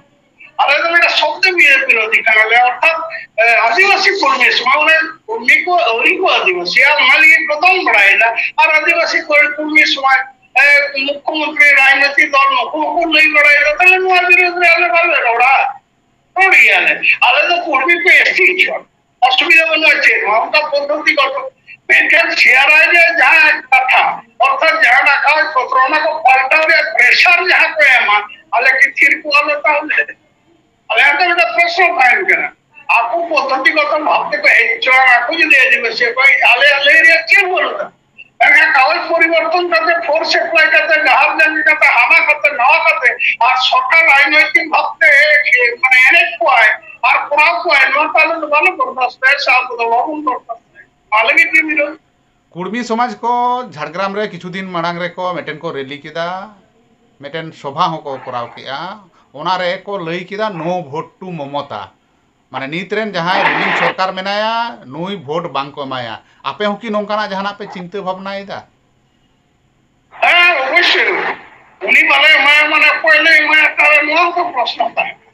ᱟᱞᱮ ᱫᱚ ᱢᱤᱫᱴᱮᱱ ᱥᱚᱵᱽᱫᱚ ᱵᱤᱨᱳ-, ᱵᱤᱨᱳᱫᱷᱤ ᱠᱟᱱᱟᱞᱮ᱾ ᱚᱨᱛᱷᱟᱛ, ᱮ, ᱟᱹᱫᱤᱵᱟᱹᱥᱤ ᱠᱩᱲᱢᱤ ᱥᱚᱢᱟᱡᱽ, ᱢᱟᱱᱮ ᱠᱩᱲᱢᱤ ᱠᱚ ᱟᱹᱣᱨᱤ ᱠᱚ ᱟᱹᱫᱤᱵᱟᱹᱥᱤ, ᱟᱨ ᱚᱱᱟ ᱞᱟᱹᱜᱤᱫ ᱠᱚ ᱫᱚᱱ ᱵᱟᱲᱟᱭᱮᱫᱟ᱾ ᱟᱨ ᱟᱹᱫᱤᱵᱟᱹᱥᱤ ᱠᱩᱲᱢᱤ ᱥᱚᱢᱟᱡᱽ, ᱮ, ᱢᱩᱠᱷᱭᱚᱢᱚᱱᱛᱨᱤ ᱨᱟᱡᱽᱱᱤᱛᱤ ᱫᱚᱞ ᱱᱩᱠᱩ ᱦᱚᱸᱠᱚ ᱞᱟᱹᱭ ᱵᱟᱲᱟᱭᱮᱫᱟ, ᱛᱟᱦᱞᱮ ᱱᱚᱣᱟ ᱵᱤᱨᱳᱫᱷ ᱨᱮ ᱟᱞᱮ ᱵᱟᱞᱮ ᱨᱚᱲᱟ, ᱨᱚᱲ ᱜᱮᱭᱟᱞᱮ᱾ ᱟᱞᱮ ᱫᱚ ᱠᱩᱲᱢᱤ ᱠᱚ ᱮᱥ ᱴᱤ ᱦᱚᱲ, ᱚᱥᱩᱵᱤᱫᱷᱟ ᱵᱟᱹᱱᱩᱜᱼᱟ ᱪᱮᱫ ᱦᱚᱸ, ᱚᱱᱠᱟ ᱯᱚᱫᱽᱫᱷᱚᱛᱤ ᱜᱚᱛᱚ᱾ ᱢᱮᱱᱠᱷᱟᱱ ᱥᱤ ᱟᱨ ᱟᱭ ᱨᱮ ᱡᱟᱦᱟᱸ ᱠᱟᱛᱷᱟ, ᱚᱨᱛᱷᱟᱛ ᱡᱟᱦᱟᱸ ᱠᱟᱜᱚᱡᱽ ᱯᱚᱛᱨᱚ, ᱚᱱᱟ ᱠᱚ ᱯᱟᱞᱴᱟᱣ ᱨᱮᱭᱟᱜ ᱯᱨᱮᱥᱟᱨ ᱡᱟᱦᱟᱸ ᱠᱚ ᱮᱢᱟ, ᱟᱞᱮ ᱠᱤ ᱛᱷᱤᱨ ᱠᱚᱜᱼᱟ ᱞᱮ ᱛᱟᱦᱞᱮ? ᱟᱞᱮᱭᱟᱜ ᱫᱚ ᱢᱤᱫᱴᱟᱝ ᱯᱨᱚᱥᱱᱚ ᱛᱟᱦᱮᱱ ᱠᱟᱱᱟ᱾ ᱟᱠᱚ ᱯᱚᱫᱽᱫᱷᱚᱛᱤ ᱜᱚᱛᱚ ᱵᱷᱟᱵ ᱛᱮᱠᱚ ᱦᱮᱡ ᱦᱚᱪᱚ ᱟᱠᱚ ᱡᱩᱫᱤ ᱟᱹᱫᱤᱵᱟᱹᱥᱤ ᱠᱚ, ᱟᱞᱮᱭᱟᱜ ᱞᱟᱹᱭ ᱨᱮᱭᱟᱜ ᱪᱮᱫ ᱵᱟᱹᱱᱩᱜᱼᱟ᱾ ᱢᱮᱱᱠᱷᱟᱱ ᱠᱟᱜᱚᱡᱽ ᱯᱚᱨᱤᱵᱚᱨᱛᱚᱱ ᱠᱟᱛᱮ, ᱯᱷᱳᱨᱥ ᱮᱯᱞᱟᱭ ᱠᱟᱛᱮ, ᱰᱟᱦᱟᱨ ᱡᱟᱸᱜᱮ ᱠᱟᱛᱮ, ᱦᱟᱱᱟ ᱠᱟᱛᱮ, ᱱᱟᱣᱟ ᱠᱟᱛᱮ, ᱟᱨ ᱥᱚᱨᱠᱟᱨ ᱨᱟᱡᱽᱱᱳᱭᱛᱤᱠ ᱵᱷᱟᱵ ᱛᱮ, ᱢᱟᱱᱮ, ᱮᱱᱮᱡ ᱠᱚᱣᱟᱭ ᱟᱨ ᱠᱚᱨᱟᱣ ᱠᱚᱣᱟᱭ, ᱱᱚᱣᱟ ᱛᱟᱦᱞᱮ ᱫᱚ ᱵᱟᱞᱮ ᱵᱚᱨᱫᱟᱥᱛ ᱫᱟᱲᱮᱭᱟᱜᱼᱟ ᱥᱮ ᱟᱵᱚ ᱫᱚ ᱵᱟᱵᱚᱱ ᱵᱚᱨᱫᱟᱥᱛ ᱫᱟᱲᱮᱭᱟᱜᱼᱟ᱾ ᱱᱚᱣᱟ ᱞᱟᱹᱜᱤᱫ ᱜᱮ ᱵᱤᱨᱳᱫᱷ᱾ ᱠᱩᱲᱢᱤ ᱥᱚᱢᱟᱡᱽ ᱠᱚ ᱡᱷᱟᱲᱜᱨᱟᱢ ᱨᱮ ᱠᱤᱪᱷᱩ ᱫᱤᱱ ᱢᱟᱲᱟᱝ ᱨᱮᱠᱚ ᱢᱤᱫᱴᱮᱱ ᱠᱚ ᱨᱮᱞᱤ ᱠᱮᱫᱟ, ᱢᱤᱫᱴᱮᱱ ᱥᱚᱵᱷᱟ ᱦᱚᱸᱠᱚ ᱠᱚᱨᱟᱣ ᱠᱮᱫᱟ᱾ ᱚᱱᱟ ᱨᱮ ᱠᱚ ᱞᱟᱹᱭ ᱠᱮᱫᱟ, "No vote to ᱢᱚᱢᱚᱛᱟ", ᱢᱟᱱᱮ ᱱᱤᱛ ᱨᱮᱱ ᱡᱟᱦᱟᱸᱭ ᱨᱩᱞᱤᱝ ᱥᱚᱨᱠᱟᱨ ᱢᱮᱱᱟᱭᱟ, ᱱᱩᱭ ᱵᱷᱳᱴ ᱵᱟᱝ ᱠᱚ ᱮᱢᱟᱭᱟ᱾ ᱟᱯᱮ ᱦᱚᱸ ᱠᱤ ᱱᱚᱝᱠᱟᱱᱟᱜ ᱡᱟᱦᱟᱱᱟᱜ ᱯᱮ ᱪᱤᱱᱛᱟᱹ ᱵᱷᱟᱵᱽᱱᱟᱭᱮᱫᱟ? ᱦᱮᱸ, ᱚᱵᱚᱥᱥᱳᱭ᱾ ᱩᱱᱤ ᱵᱟᱞᱮ ᱮᱢᱟᱭᱟ ᱢᱟᱱᱮ ᱚᱠᱚᱭ ᱞᱮ ᱮᱢᱟᱭᱟ, ᱛᱟᱦᱞᱮ ᱱᱚᱣᱟ ᱦᱚᱸ ᱯᱨᱚᱥᱱᱚ ᱛᱟᱦᱮᱸ ᱠᱟᱱᱟ᱾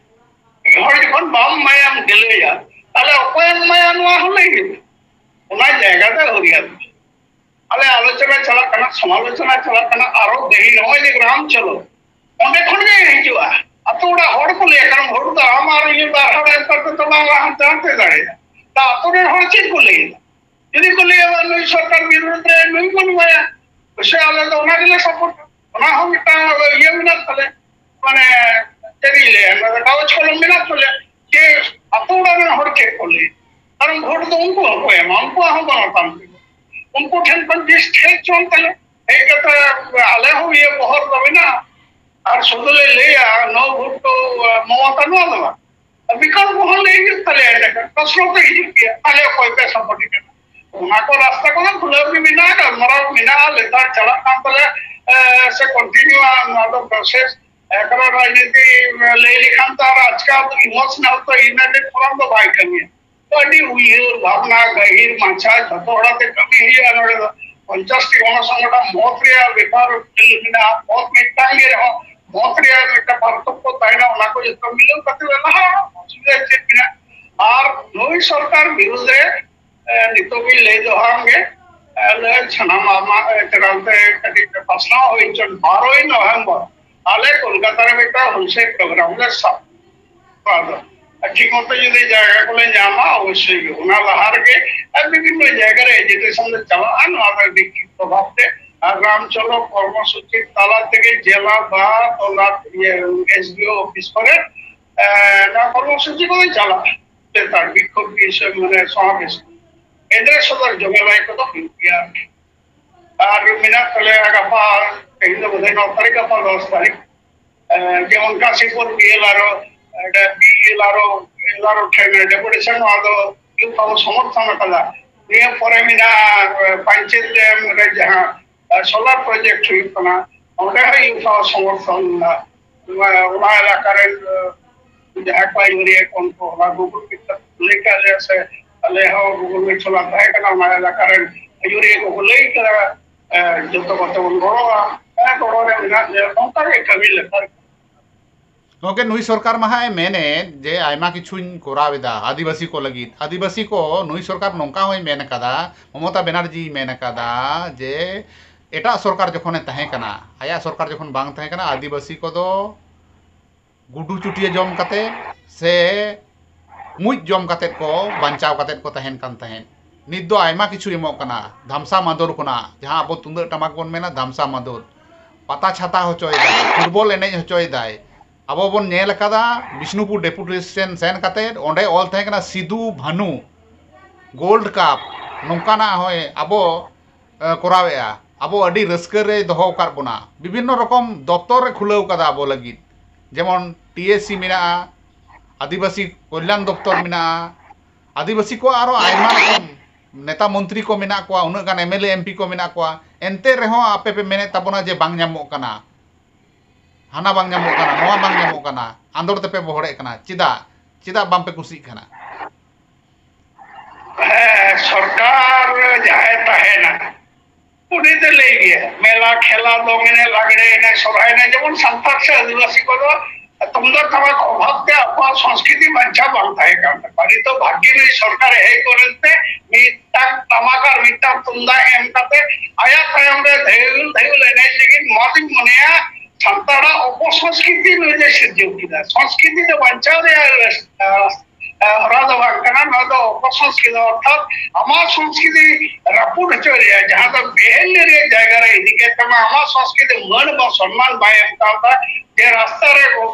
ᱢᱤᱫ ᱦᱚᱲ ᱡᱚᱠᱷᱚᱱ ᱵᱟᱢ ᱮᱢᱟᱭᱟᱢ, ᱰᱤᱞᱟᱹᱭᱟ, ᱛᱟᱦᱞᱮ ᱚᱠᱚᱭᱮᱢ ᱮᱢᱟᱭᱟ, ᱱᱚᱣᱟ ᱦᱚᱸ ᱞᱟᱹᱭ ᱦᱩᱭᱩᱜᱼᱟ᱾ ᱚᱱᱟ ᱡᱟᱭᱜᱟ ᱫᱚ ᱟᱹᱣᱨᱤᱭᱟ᱾ ᱟᱞᱮ ᱟᱞᱳᱪᱚᱱᱟ ᱪᱟᱞᱟᱜ ᱠᱟᱱᱟ, ᱥᱚᱢᱟᱞᱳᱪᱚᱱᱟ ᱪᱟᱞᱟᱜ ᱠᱟᱱᱟ, ᱟᱨᱚ ᱫᱮᱦᱤ ᱱᱚᱜᱼᱚᱭ ᱡᱮ ᱜᱨᱟᱢ ᱪᱚᱞᱚ, ᱚᱸᱰᱮ ᱠᱷᱚᱱ ᱜᱮ ᱦᱤᱡᱩᱜᱼᱟ᱾ ᱟᱛᱳ ᱚᱲᱟᱜ ᱦᱚᱲ ᱠᱚ ᱞᱟᱹᱭᱟ, ᱠᱟᱨᱚᱱ ᱵᱷᱳᱴ ᱫᱚ ᱟᱢ ᱟᱨ ᱤᱧ ᱵᱟᱨ ᱦᱚᱲ ᱮᱢ ᱠᱟᱛᱮ ᱫᱚ ᱵᱟᱝ ᱞᱟᱦᱟ ᱦᱟᱱᱛᱮ ᱫᱟᱲᱮᱭᱟᱜᱼᱟ᱾ ᱛᱟ ᱟᱛᱳ ᱨᱮᱱ ᱦᱚᱲ ᱪᱮᱫ ᱠᱚ ᱞᱟᱹᱭᱟ? ᱡᱩᱫᱤ ᱠᱚ ᱞᱟᱹᱭᱟ, "ᱵᱟᱝ, ᱱᱩᱭ ᱥᱚᱨᱠᱟᱨ ᱵᱤᱨᱩᱫᱷ ᱨᱮ ᱱᱩᱭ ᱵᱚᱱ ᱮᱢᱟᱭᱟ", ᱚᱵᱚᱥᱥᱳᱭ ᱟᱞᱮ ᱫᱚ ᱚᱱᱟ ᱜᱮᱞᱮ ᱥᱟᱯᱳᱨᱴᱟ᱾ ᱚᱱᱟ ᱦᱚᱸ ᱢᱤᱫᱴᱟᱝ ᱤᱭᱟᱹ ᱢᱮᱱᱟᱜ ᱛᱟᱞᱮ, ᱢᱟᱱᱮ, ᱪᱮᱫ ᱤᱧ ᱞᱟᱹᱭᱟ, ᱚᱱᱟ ᱫᱚ ᱠᱟᱜᱚᱡᱽ ᱠᱚᱞᱚᱢ ᱢᱮᱱᱟᱜ ᱛᱟᱞᱮ, ᱡᱮ ᱟᱛᱳ ᱚᱲᱟᱜ ᱨᱮᱱ ᱦᱚᱲ ᱪᱮᱫ ᱠᱚ ᱞᱟᱹᱭᱟ᱾ ᱠᱟᱨᱚᱱ ᱵᱷᱳᱴ ᱫᱚ ᱩᱱᱠᱩ ᱦᱚᱸᱠᱚ ᱮᱢᱟ, ᱩᱱᱠᱩᱣᱟᱜ ᱦᱚᱸ ᱜᱚᱱᱚᱛᱟᱱᱛᱨᱤᱠ᱾ ᱩᱱᱠᱩ ᱴᱷᱮᱱ ᱠᱷᱚᱱ ᱡᱤᱥ ᱴᱷᱮᱡ ᱪᱚᱝ ᱛᱟᱞᱮ, ᱦᱮᱡ ᱠᱟᱛᱮ ᱟᱞᱮ ᱦᱚᱸ ᱤᱭᱟᱹ ᱵᱚᱦᱚᱨ ᱫᱚ ᱢᱮᱱᱟᱜᱼᱟ᱾ ᱟᱨ ᱥᱩᱫᱷᱩ ᱞᱮ ᱞᱟᱹᱭᱟ, "No vote to ᱢᱚᱢᱚᱛᱟ", ᱱᱚᱣᱟ ᱫᱚ ᱵᱟᱝ᱾ ᱵᱤᱠᱚᱞᱯᱚ ᱦᱚᱸ ᱞᱟᱹᱭ ᱦᱩᱭᱩᱜ ᱛᱟᱞᱮᱭᱟ, ᱮᱸᱰᱮᱠᱷᱟᱱ ᱯᱨᱚᱥᱱᱚ ᱛᱚ ᱦᱤᱡᱩᱜ ᱜᱮᱭᱟ, ᱛᱟᱦᱞᱮ ᱚᱠᱚᱭ ᱯᱮ ᱥᱟᱯᱳᱨᱴ ᱠᱟᱱᱟ? ᱚᱱᱟ ᱠᱚ ᱨᱟᱥᱛᱟ ᱠᱚᱫᱚ ᱠᱷᱩᱞᱟᱹᱣ ᱜᱮ ᱢᱮᱱᱟᱜᱼᱟ, ᱜᱟᱞᱢᱟᱨᱟᱣ ᱢᱮᱱᱟᱜᱼᱟ, ᱞᱮᱛᱟᱲ ᱪᱟᱞᱟᱜ ᱠᱟᱱ ᱛᱟᱞᱮᱭᱟ, ᱮ, ᱥᱮ ᱠᱚᱱᱴᱤᱱᱤᱭᱩ ᱱᱚᱣᱟ ᱫᱚ ᱯᱨᱚᱥᱮᱥ᱾ ᱮ, ᱠᱟᱨᱚᱱ ᱨᱟᱡᱽᱱᱤᱛᱤ, ᱮ, ᱞᱟᱹᱭ ᱞᱮᱠᱷᱟᱱ ᱛᱚ ᱟᱨ ᱟᱡᱠᱟᱞ ᱫᱚ ᱤᱢᱳᱥᱚᱱᱟᱞ ᱛᱚ ᱤᱭᱩᱱᱟᱭᱴᱮᱰ ᱯᱷᱳᱨᱟᱢ ᱫᱚ ᱵᱟᱭ ᱠᱟᱹᱢᱤᱭᱟ᱾ ᱛᱚ ᱟᱹᱰᱤ ᱩᱭᱦᱟᱹᱨ ᱵᱷᱟᱵᱽᱱᱟ, ᱜᱟᱹᱦᱤᱨ ᱢᱟᱪᱷᱟ, ᱡᱷᱚᱛᱚ ᱦᱚᱲ ᱟᱛᱮ ᱠᱟᱹᱢᱤ ᱦᱩᱭᱩᱜᱼᱟ᱾ ᱱᱚᱰᱮ ᱫᱚ ᱯᱚᱧᱪᱟᱥ ᱴᱤ ᱜᱚᱱᱚᱥᱚᱝᱜᱚᱴᱷᱚᱱ, ᱢᱚᱛ ᱨᱮᱭᱟᱜ ᱵᱮᱯᱟᱨ ᱢᱮᱱᱟᱜᱼᱟ, ᱢᱚᱛ ᱢᱤᱫᱴᱟᱝ ᱜᱮ ᱨᱮᱦᱚᱸ ᱢᱚᱛ ᱨᱮᱭᱟᱜ ᱢᱤᱫᱴᱟᱝ ᱯᱟᱨᱛᱷᱚᱠᱠᱚ ᱛᱟᱦᱮᱱᱟ, ᱚᱱᱟ ᱠᱚ ᱡᱚᱛᱚ ᱢᱤᱞᱟᱹᱣ ᱠᱟᱛᱮ ᱞᱮ ᱞᱟᱦᱟᱜᱼᱟ᱾ ᱚᱥᱩᱵᱤᱫᱷᱟ ᱪᱮᱫ ᱢᱮᱱᱟᱜᱼᱟ? ᱟᱨ ᱱᱩᱭ ᱥᱚᱨᱠᱟᱨ ᱵᱤᱨᱩᱫᱷ ᱨᱮ, ᱮ, ᱱᱤᱛᱚᱜ ᱜᱤᱧ ᱞᱟᱹᱭ ᱫᱚᱦᱲᱟᱣᱟᱢ ᱜᱮ, ᱮ, ᱞᱟᱹᱭ ᱥᱟᱱᱟᱢ ᱟᱢᱟᱜ, ᱮ, ᱪᱮᱱᱮᱞ ᱛᱮ ᱠᱟᱹᱴᱤᱡ ᱯᱟᱥᱱᱟᱣ ᱦᱩᱭ ᱦᱚᱪᱚᱱ, ᱵᱟᱨᱚᱭ ᱱᱚᱵᱷᱮᱢᱵᱚᱨ ᱟᱞᱮ ᱠᱳᱞᱠᱟᱛᱟ ᱨᱮ ᱢᱤᱫᱴᱟᱝ ᱦᱩᱞᱥᱟᱹᱭ ᱯᱨᱳᱜᱨᱟᱢ ᱞᱮ ᱥᱟᱵ᱾ ᱟᱫᱚ ᱴᱷᱤᱠ ᱢᱚᱛᱚ ᱡᱩᱫᱤ ᱡᱟᱭᱜᱟ ᱠᱚᱞᱮ ᱧᱟᱢᱟ, ᱚᱵᱚᱥᱥᱳᱭ ᱜᱮ᱾ ᱚᱱᱟ ᱞᱟᱦᱟ ᱨᱮᱜᱮ, ᱮ, ᱵᱤᱵᱷᱤᱱᱱᱚ ᱡᱟᱭᱜᱟ ᱨᱮ ᱮᱡᱤᱴᱮᱥᱚᱱ ᱞᱮ ᱪᱟᱞᱟᱜᱼᱟ᱾ ᱱᱚᱣᱟ ᱫᱚ ᱵᱤᱠᱠᱷᱤᱯᱛᱚ ᱵᱷᱟᱵᱽ ᱛᱮ ᱟᱨ ᱜᱨᱟᱢ ᱪᱚᱞᱚ ᱠᱚᱨᱢᱚᱥᱩᱪᱤ ᱛᱟᱞᱟ ᱛᱮᱜᱮ ᱡᱮᱞᱟ ᱵᱟ ᱛᱚᱞᱟ, ᱤᱭᱟᱹ, ᱮᱥ ᱰᱤ ᱳ ᱚᱯᱷᱤᱥ ᱠᱚᱨᱮ, ᱮ, ᱱᱚᱣᱟ ᱠᱚᱨᱢᱚᱥᱩᱪᱤ ᱠᱚᱞᱮ ᱪᱟᱞᱟᱜᱼᱟ᱾ ᱞᱮᱛᱟᱲ ᱵᱤᱠᱠᱷᱳᱵ ᱠᱤ ᱥᱮ ᱢᱟᱱᱮ ᱥᱚᱢᱟᱵᱮᱥ, ᱮᱱᱮ ᱥᱚᱫᱚᱨ ᱡᱚᱢᱮᱞᱟᱭ ᱠᱚᱫᱚ ᱦᱩᱭᱩᱜ ᱜᱮᱭᱟ ᱟᱨᱠᱤ᱾ ᱟᱨ ᱢᱮᱱᱟᱜ ᱛᱟᱞᱮᱭᱟ ᱜᱟᱯᱟ, ᱛᱮᱦᱮᱧ ᱫᱚ ᱵᱳᱫᱷᱚᱭ ᱱᱚ ᱛᱟᱹᱨᱤᱠᱷ, ᱜᱟᱯᱟ ᱫᱚᱥ ᱛᱟᱹᱨᱤᱠᱷ᱾ ᱮ, ᱡᱮᱢᱚᱱ ᱠᱟᱥᱤᱯᱩᱨ ᱵᱤ ᱮᱞ ᱟᱨ ᱳ, ᱚᱸᱰᱮ ᱵᱤ ᱮᱞ ᱟᱨ ᱳ, ᱮᱞ ᱟᱨ ᱳ ᱴᱷᱮᱱ ᱰᱮᱯᱩᱴᱮᱥᱚᱱ, ᱱᱚᱣᱟ ᱫᱚ ᱤᱭᱩᱛᱷ ᱦᱚᱸᱵᱚ ᱥᱚᱢᱚᱨᱛᱷᱚᱱ ᱟᱠᱟᱫᱟ᱾ ᱱᱤᱭᱟᱹ ᱯᱚᱨᱮ ᱢᱮᱱᱟᱜᱼᱟ, ᱯᱟᱧᱪᱮᱛ ᱰᱮᱢ ᱨᱮ ᱡᱟᱦᱟᱸ, ᱟᱨ, solar project ᱦᱩᱭᱩᱜ ᱠᱟᱱᱟ, ᱚᱸᱰᱮ ᱦᱚᱸ ᱤᱧ ᱥᱟᱶ ᱥᱚᱢᱚᱨᱛᱷᱚᱱ ᱢᱮᱱᱟᱜᱼᱟ᱾ ᱱᱚᱣᱟ, ᱚᱱᱟ ᱮᱞᱟᱠᱟ ᱨᱮᱱ, ᱟᱨ, ᱡᱟᱦᱟᱸᱭ ᱠᱚ ᱟᱹᱭᱩᱨᱤᱭᱟᱹ ᱠᱚ, ᱩᱱᱠᱩ ᱚᱱᱟ Google Meet ᱠᱚ ᱞᱟᱹᱭ ᱠᱟᱜ ᱞᱮᱭᱟ, ᱥᱮ ᱟᱞᱮ ᱦᱚᱸ Google Meet ᱥᱟᱞᱟᱜ ᱛᱟᱦᱮᱸ ᱠᱟᱱᱟ, ᱚᱱᱟ ᱮᱞᱟᱠᱟ ᱨᱮᱱ ᱟᱹᱭᱩᱨᱤᱭᱟᱹ ᱠᱚᱠᱚ ᱞᱟᱹᱭ ᱠᱟᱫᱟ, ᱮ, ᱡᱚᱛᱚ ᱠᱚᱛᱮ ᱵᱚᱱ ᱜᱚᱲᱚᱜᱼᱟ᱾ ᱦᱮᱸ, ᱜᱚᱲᱚ ᱨᱮ ᱢᱮᱱᱟᱜ ᱞᱮᱭᱟ, ᱱᱚᱝᱠᱟ ᱜᱮ ᱠᱟᱹᱢᱤ ᱞᱮᱠᱷᱟᱱ᱾ ᱜᱚᱢᱠᱮ, ᱱᱩᱭ ᱥᱚᱨᱠᱟᱨ ᱢᱟ ᱦᱟᱸᱜ ᱮ ᱢᱮᱱᱮᱫ ᱡᱮ ᱟᱭᱢᱟ ᱠᱤᱪᱷᱩᱧ ᱠᱚᱨᱟᱣ ᱮᱫᱟ ᱟᱹᱫᱤᱵᱟᱹᱥᱤ ᱠᱚ ᱞᱟᱹᱜᱤᱫ᱾ ᱟᱹᱫᱤᱵᱟᱹᱥᱤ ᱠᱚ ᱱᱩᱭ ᱥᱚᱨᱠᱟᱨ ᱱᱚᱝᱠᱟ ᱦᱚᱸᱭ ᱢᱮᱱ ᱟᱠᱟᱫᱟ, ᱢᱚᱢᱚᱛᱟ ᱵᱮᱱᱟᱨᱡᱤᱭ ᱢᱮᱱ ᱟᱠᱟᱫᱟ ᱡᱮ ᱮᱴᱟᱜ ᱥᱚᱨᱠᱟᱨ ᱡᱚᱠᱷᱚᱱᱮ ᱛᱟᱦᱮᱸ ᱠᱟᱱᱟ, ᱟᱭᱟᱜ ᱥᱚᱨᱠᱟᱨ ᱡᱚᱠᱷᱚᱱ ᱵᱟᱝ ᱛᱟᱦᱮᱸ ᱠᱟᱱᱟ, ᱟᱹᱫᱤᱵᱟᱹᱥᱤ ᱠᱚᱫᱚ ᱜᱩᱰᱩ ᱪᱩᱴᱭᱟᱹ ᱡᱚᱢ ᱠᱟᱛᱮ ᱥᱮ ᱢᱩᱡ ᱡᱚᱢ ᱠᱟᱛᱮ ᱠᱚ ᱵᱟᱧᱪᱟᱣ ᱠᱟᱛᱮ ᱠᱚ ᱛᱟᱦᱮᱱ ᱠᱟᱱ ᱛᱟᱦᱮᱸᱫ᱾ ᱱᱤᱛ ᱫᱚ ᱟᱭᱢᱟ ᱠᱤᱪᱷᱩ ᱮᱢᱚᱜ ᱠᱟᱱᱟ, ᱫᱷᱟᱢᱥᱟ ᱢᱟᱫᱚᱨ ᱠᱷᱚᱱᱟᱜ, ᱡᱟᱦᱟᱸ ᱟᱵᱚ ᱛᱩᱢᱫᱟᱹᱜ ᱴᱟᱢᱟᱠ ᱵᱚᱱ ᱢᱮᱱᱟ ᱫᱷᱟᱢᱥᱟ ᱢᱟᱫᱚᱨ, ᱯᱟᱛᱟ ᱪᱷᱟᱛᱟ ᱦᱚᱪᱚᱭᱮᱫᱟᱭ, ᱯᱷᱩᱴᱵᱚᱞ ᱮᱱᱮᱡ ᱦᱚᱪᱚᱭᱮᱫᱟᱭ᱾ ᱟᱵᱚ ᱵᱚᱱ ᱧᱮᱞ ᱟᱠᱟᱫᱟ ᱵᱤᱥᱱᱩᱯᱩᱨ ᱰᱮᱯᱩᱴᱮᱥᱚᱱ ᱥᱮᱱ ᱠᱟᱛᱮ ᱚᱸᱰᱮ ᱚᱞ ᱛᱟᱦᱮᱸ ᱠᱟᱱᱟ ᱥᱤᱫᱩ ᱵᱷᱟᱱᱩ ᱜᱳᱞᱰ ᱠᱟᱯ, ᱱᱚᱝᱠᱟᱱᱟᱜ ᱦᱚᱸᱭ ᱟᱵᱚ, ᱮ, ᱠᱚᱨᱟᱣᱮᱫᱼᱟ᱾ ᱟᱵᱚ ᱟᱹᱰᱤ ᱨᱟᱹᱥᱠᱟᱹ ᱨᱮᱭ ᱫᱚᱦᱚ ᱟᱠᱟᱫ ᱵᱚᱱᱟ, ᱵᱤᱵᱷᱤᱱᱱᱚ ᱨᱚᱠᱚᱢ ᱫᱚᱯᱛᱚᱨ ᱨᱮ ᱠᱷᱩᱞᱟᱹᱣ ᱠᱟᱫᱟ ᱟᱵᱚ ᱞᱟᱹᱜᱤᱫ, ᱡᱮᱢᱚᱱ ᱴᱤ ᱮ ᱥᱤ ᱢᱮᱱᱟᱜᱼᱟ, ᱟᱹᱫᱤᱵᱟᱹᱥᱤ ᱠᱚᱞᱭᱟᱱ ᱫᱚᱯᱛᱚᱨ ᱢᱮᱱᱟᱜᱼᱟ, ᱟᱹᱫᱤᱵᱟᱹᱥᱤ ᱠᱚᱣᱟᱜ ᱟᱨᱚ ᱟᱭᱢᱟ ᱨᱚᱠᱚᱢ ᱱᱮᱛᱟ ᱢᱚᱱᱛᱨᱤ ᱠᱚ ᱢᱮᱱᱟᱜ ᱠᱚᱣᱟ, ᱩᱱᱟᱹᱜ ᱜᱟᱱ M L A M P ᱠᱚ ᱢᱮᱱᱟᱜ ᱠᱚᱣᱟ, ᱮᱱᱛᱮ ᱨᱮᱦᱚᱸ ᱟᱯᱮ ᱯᱮ ᱢᱮᱱᱮᱫ ᱛᱟᱵᱚᱱᱟ ᱡᱮ ᱵᱟᱝ ᱧᱟᱢᱚᱜ ᱠᱟᱱᱟ, ᱦᱟᱱᱟ ᱵᱟᱝ ᱧᱟᱢᱚᱜ ᱠᱟᱱᱟ, ᱱᱚᱣᱟ ᱵᱟᱝ ᱧᱟᱢᱚᱜ ᱠᱟᱱᱟ, ᱟᱸᱫᱳᱲ ᱛᱮᱯᱮ ᱵᱚᱦᱚᱲᱮᱫ ᱠᱟᱱᱟ᱾ ᱪᱮᱫᱟᱜ, ᱪᱮᱫᱟᱜ ᱵᱟᱝᱯᱮ ᱠᱩᱥᱤᱜ ᱠᱟᱱᱟ? ᱦᱮᱸ, ᱥᱚᱨᱠᱟᱨ ᱡᱟᱦᱟᱸᱭ ᱛᱟᱦᱮᱱᱟ, ᱩᱱᱤ ᱫᱚ ᱞᱟᱹᱭ ᱜᱮᱭᱟ, ᱢᱮᱞᱟ, ᱠᱷᱮᱞᱟ, ᱫᱚᱝ ᱮᱱᱮᱡ, ᱞᱟᱜᱽᱲᱮ ᱮᱱᱮᱡ, ᱥᱚᱨᱦᱟᱭ ᱮᱱᱮᱡ, ᱡᱮᱢᱚᱱ ᱥᱟᱱᱛᱟᱲ ᱥᱮ ᱟᱹᱫᱤᱵᱟᱹᱥᱤ ᱠᱚᱫᱚ ᱛᱩᱢᱫᱟᱜ ᱴᱟᱢᱟᱠ ᱚᱵᱷᱟᱵ ᱛᱮ ᱟᱠᱚᱣᱟᱜ ᱥᱚᱝᱥᱠᱨᱤᱛᱤ ᱵᱟᱧᱪᱟᱣ ᱵᱟᱝ ᱛᱟᱦᱮᱸ ᱠᱟᱱ ᱛᱟᱠᱚᱣᱟ᱾ ᱱᱤᱛᱚᱜ ᱵᱷᱟᱜᱽᱭᱚ ᱱᱩᱭ ᱥᱚᱨᱠᱟᱨ ᱦᱮᱡ ᱯᱚᱨᱮ ᱛᱮ ᱢᱤᱫᱴᱟᱝ ᱴᱟᱢᱟᱠ ᱟᱨ ᱢᱤᱫᱴᱟᱝ ᱛᱩᱢᱫᱟᱜ ᱮᱢ ᱠᱟᱛᱮ ᱟᱭᱟᱜ ᱛᱟᱭᱚᱢ ᱨᱮ ᱫᱷᱟᱹᱭᱩᱞ ᱫᱷᱟᱹᱭᱩᱞ ᱮᱱᱮᱡ ᱞᱟᱹᱜᱤᱫ ᱱᱚᱣᱟ ᱫᱚᱧ ᱢᱚᱱᱮᱭᱟ ᱥᱟᱱᱛᱟᱲᱟᱜ ᱚᱯᱚᱥᱚᱝᱥᱠᱨᱤᱛᱤ ᱱᱩᱭ ᱫᱚᱭ ᱥᱤᱨᱡᱟᱹᱣ ᱠᱮᱫᱟ᱾ ᱥᱚᱝᱥᱠᱨᱤᱛᱤ ᱫᱚ ᱵᱟᱧᱪᱟᱣ ᱨᱮᱭᱟᱜ, ᱮ, ᱦᱚᱨᱟ ᱫᱚ ᱵᱟᱝ ᱠᱟᱱᱟ, ᱱᱚᱣᱟ ᱫᱚ ᱚᱯᱚᱥᱚᱝᱥᱠᱨᱤᱛᱤ, ᱚᱨᱛᱷᱟᱛ ᱟᱢᱟᱜ ᱥᱚᱝᱥᱠᱨᱤᱛᱤ ᱨᱟᱹᱯᱩᱫ ᱦᱚᱪᱚᱭ ᱨᱮᱭᱟᱜ, ᱡᱟᱦᱟᱸ ᱫᱚ ᱵᱮᱦᱮᱞ ᱨᱮᱭᱟᱜ ᱡᱟᱭᱜᱟ ᱨᱮ ᱤᱫᱤ ᱠᱮᱫ ᱛᱟᱢᱟ, ᱟᱢᱟᱜ ᱥᱚᱝᱥᱠᱨᱤᱛᱤ ᱢᱟᱹᱱ ᱵᱟ ᱥᱚᱱᱢᱟᱱ ᱵᱟᱭ ᱮᱢ ᱠᱟᱣᱫᱟ, ᱡᱮ ᱨᱟᱥᱛᱟ ᱨᱮ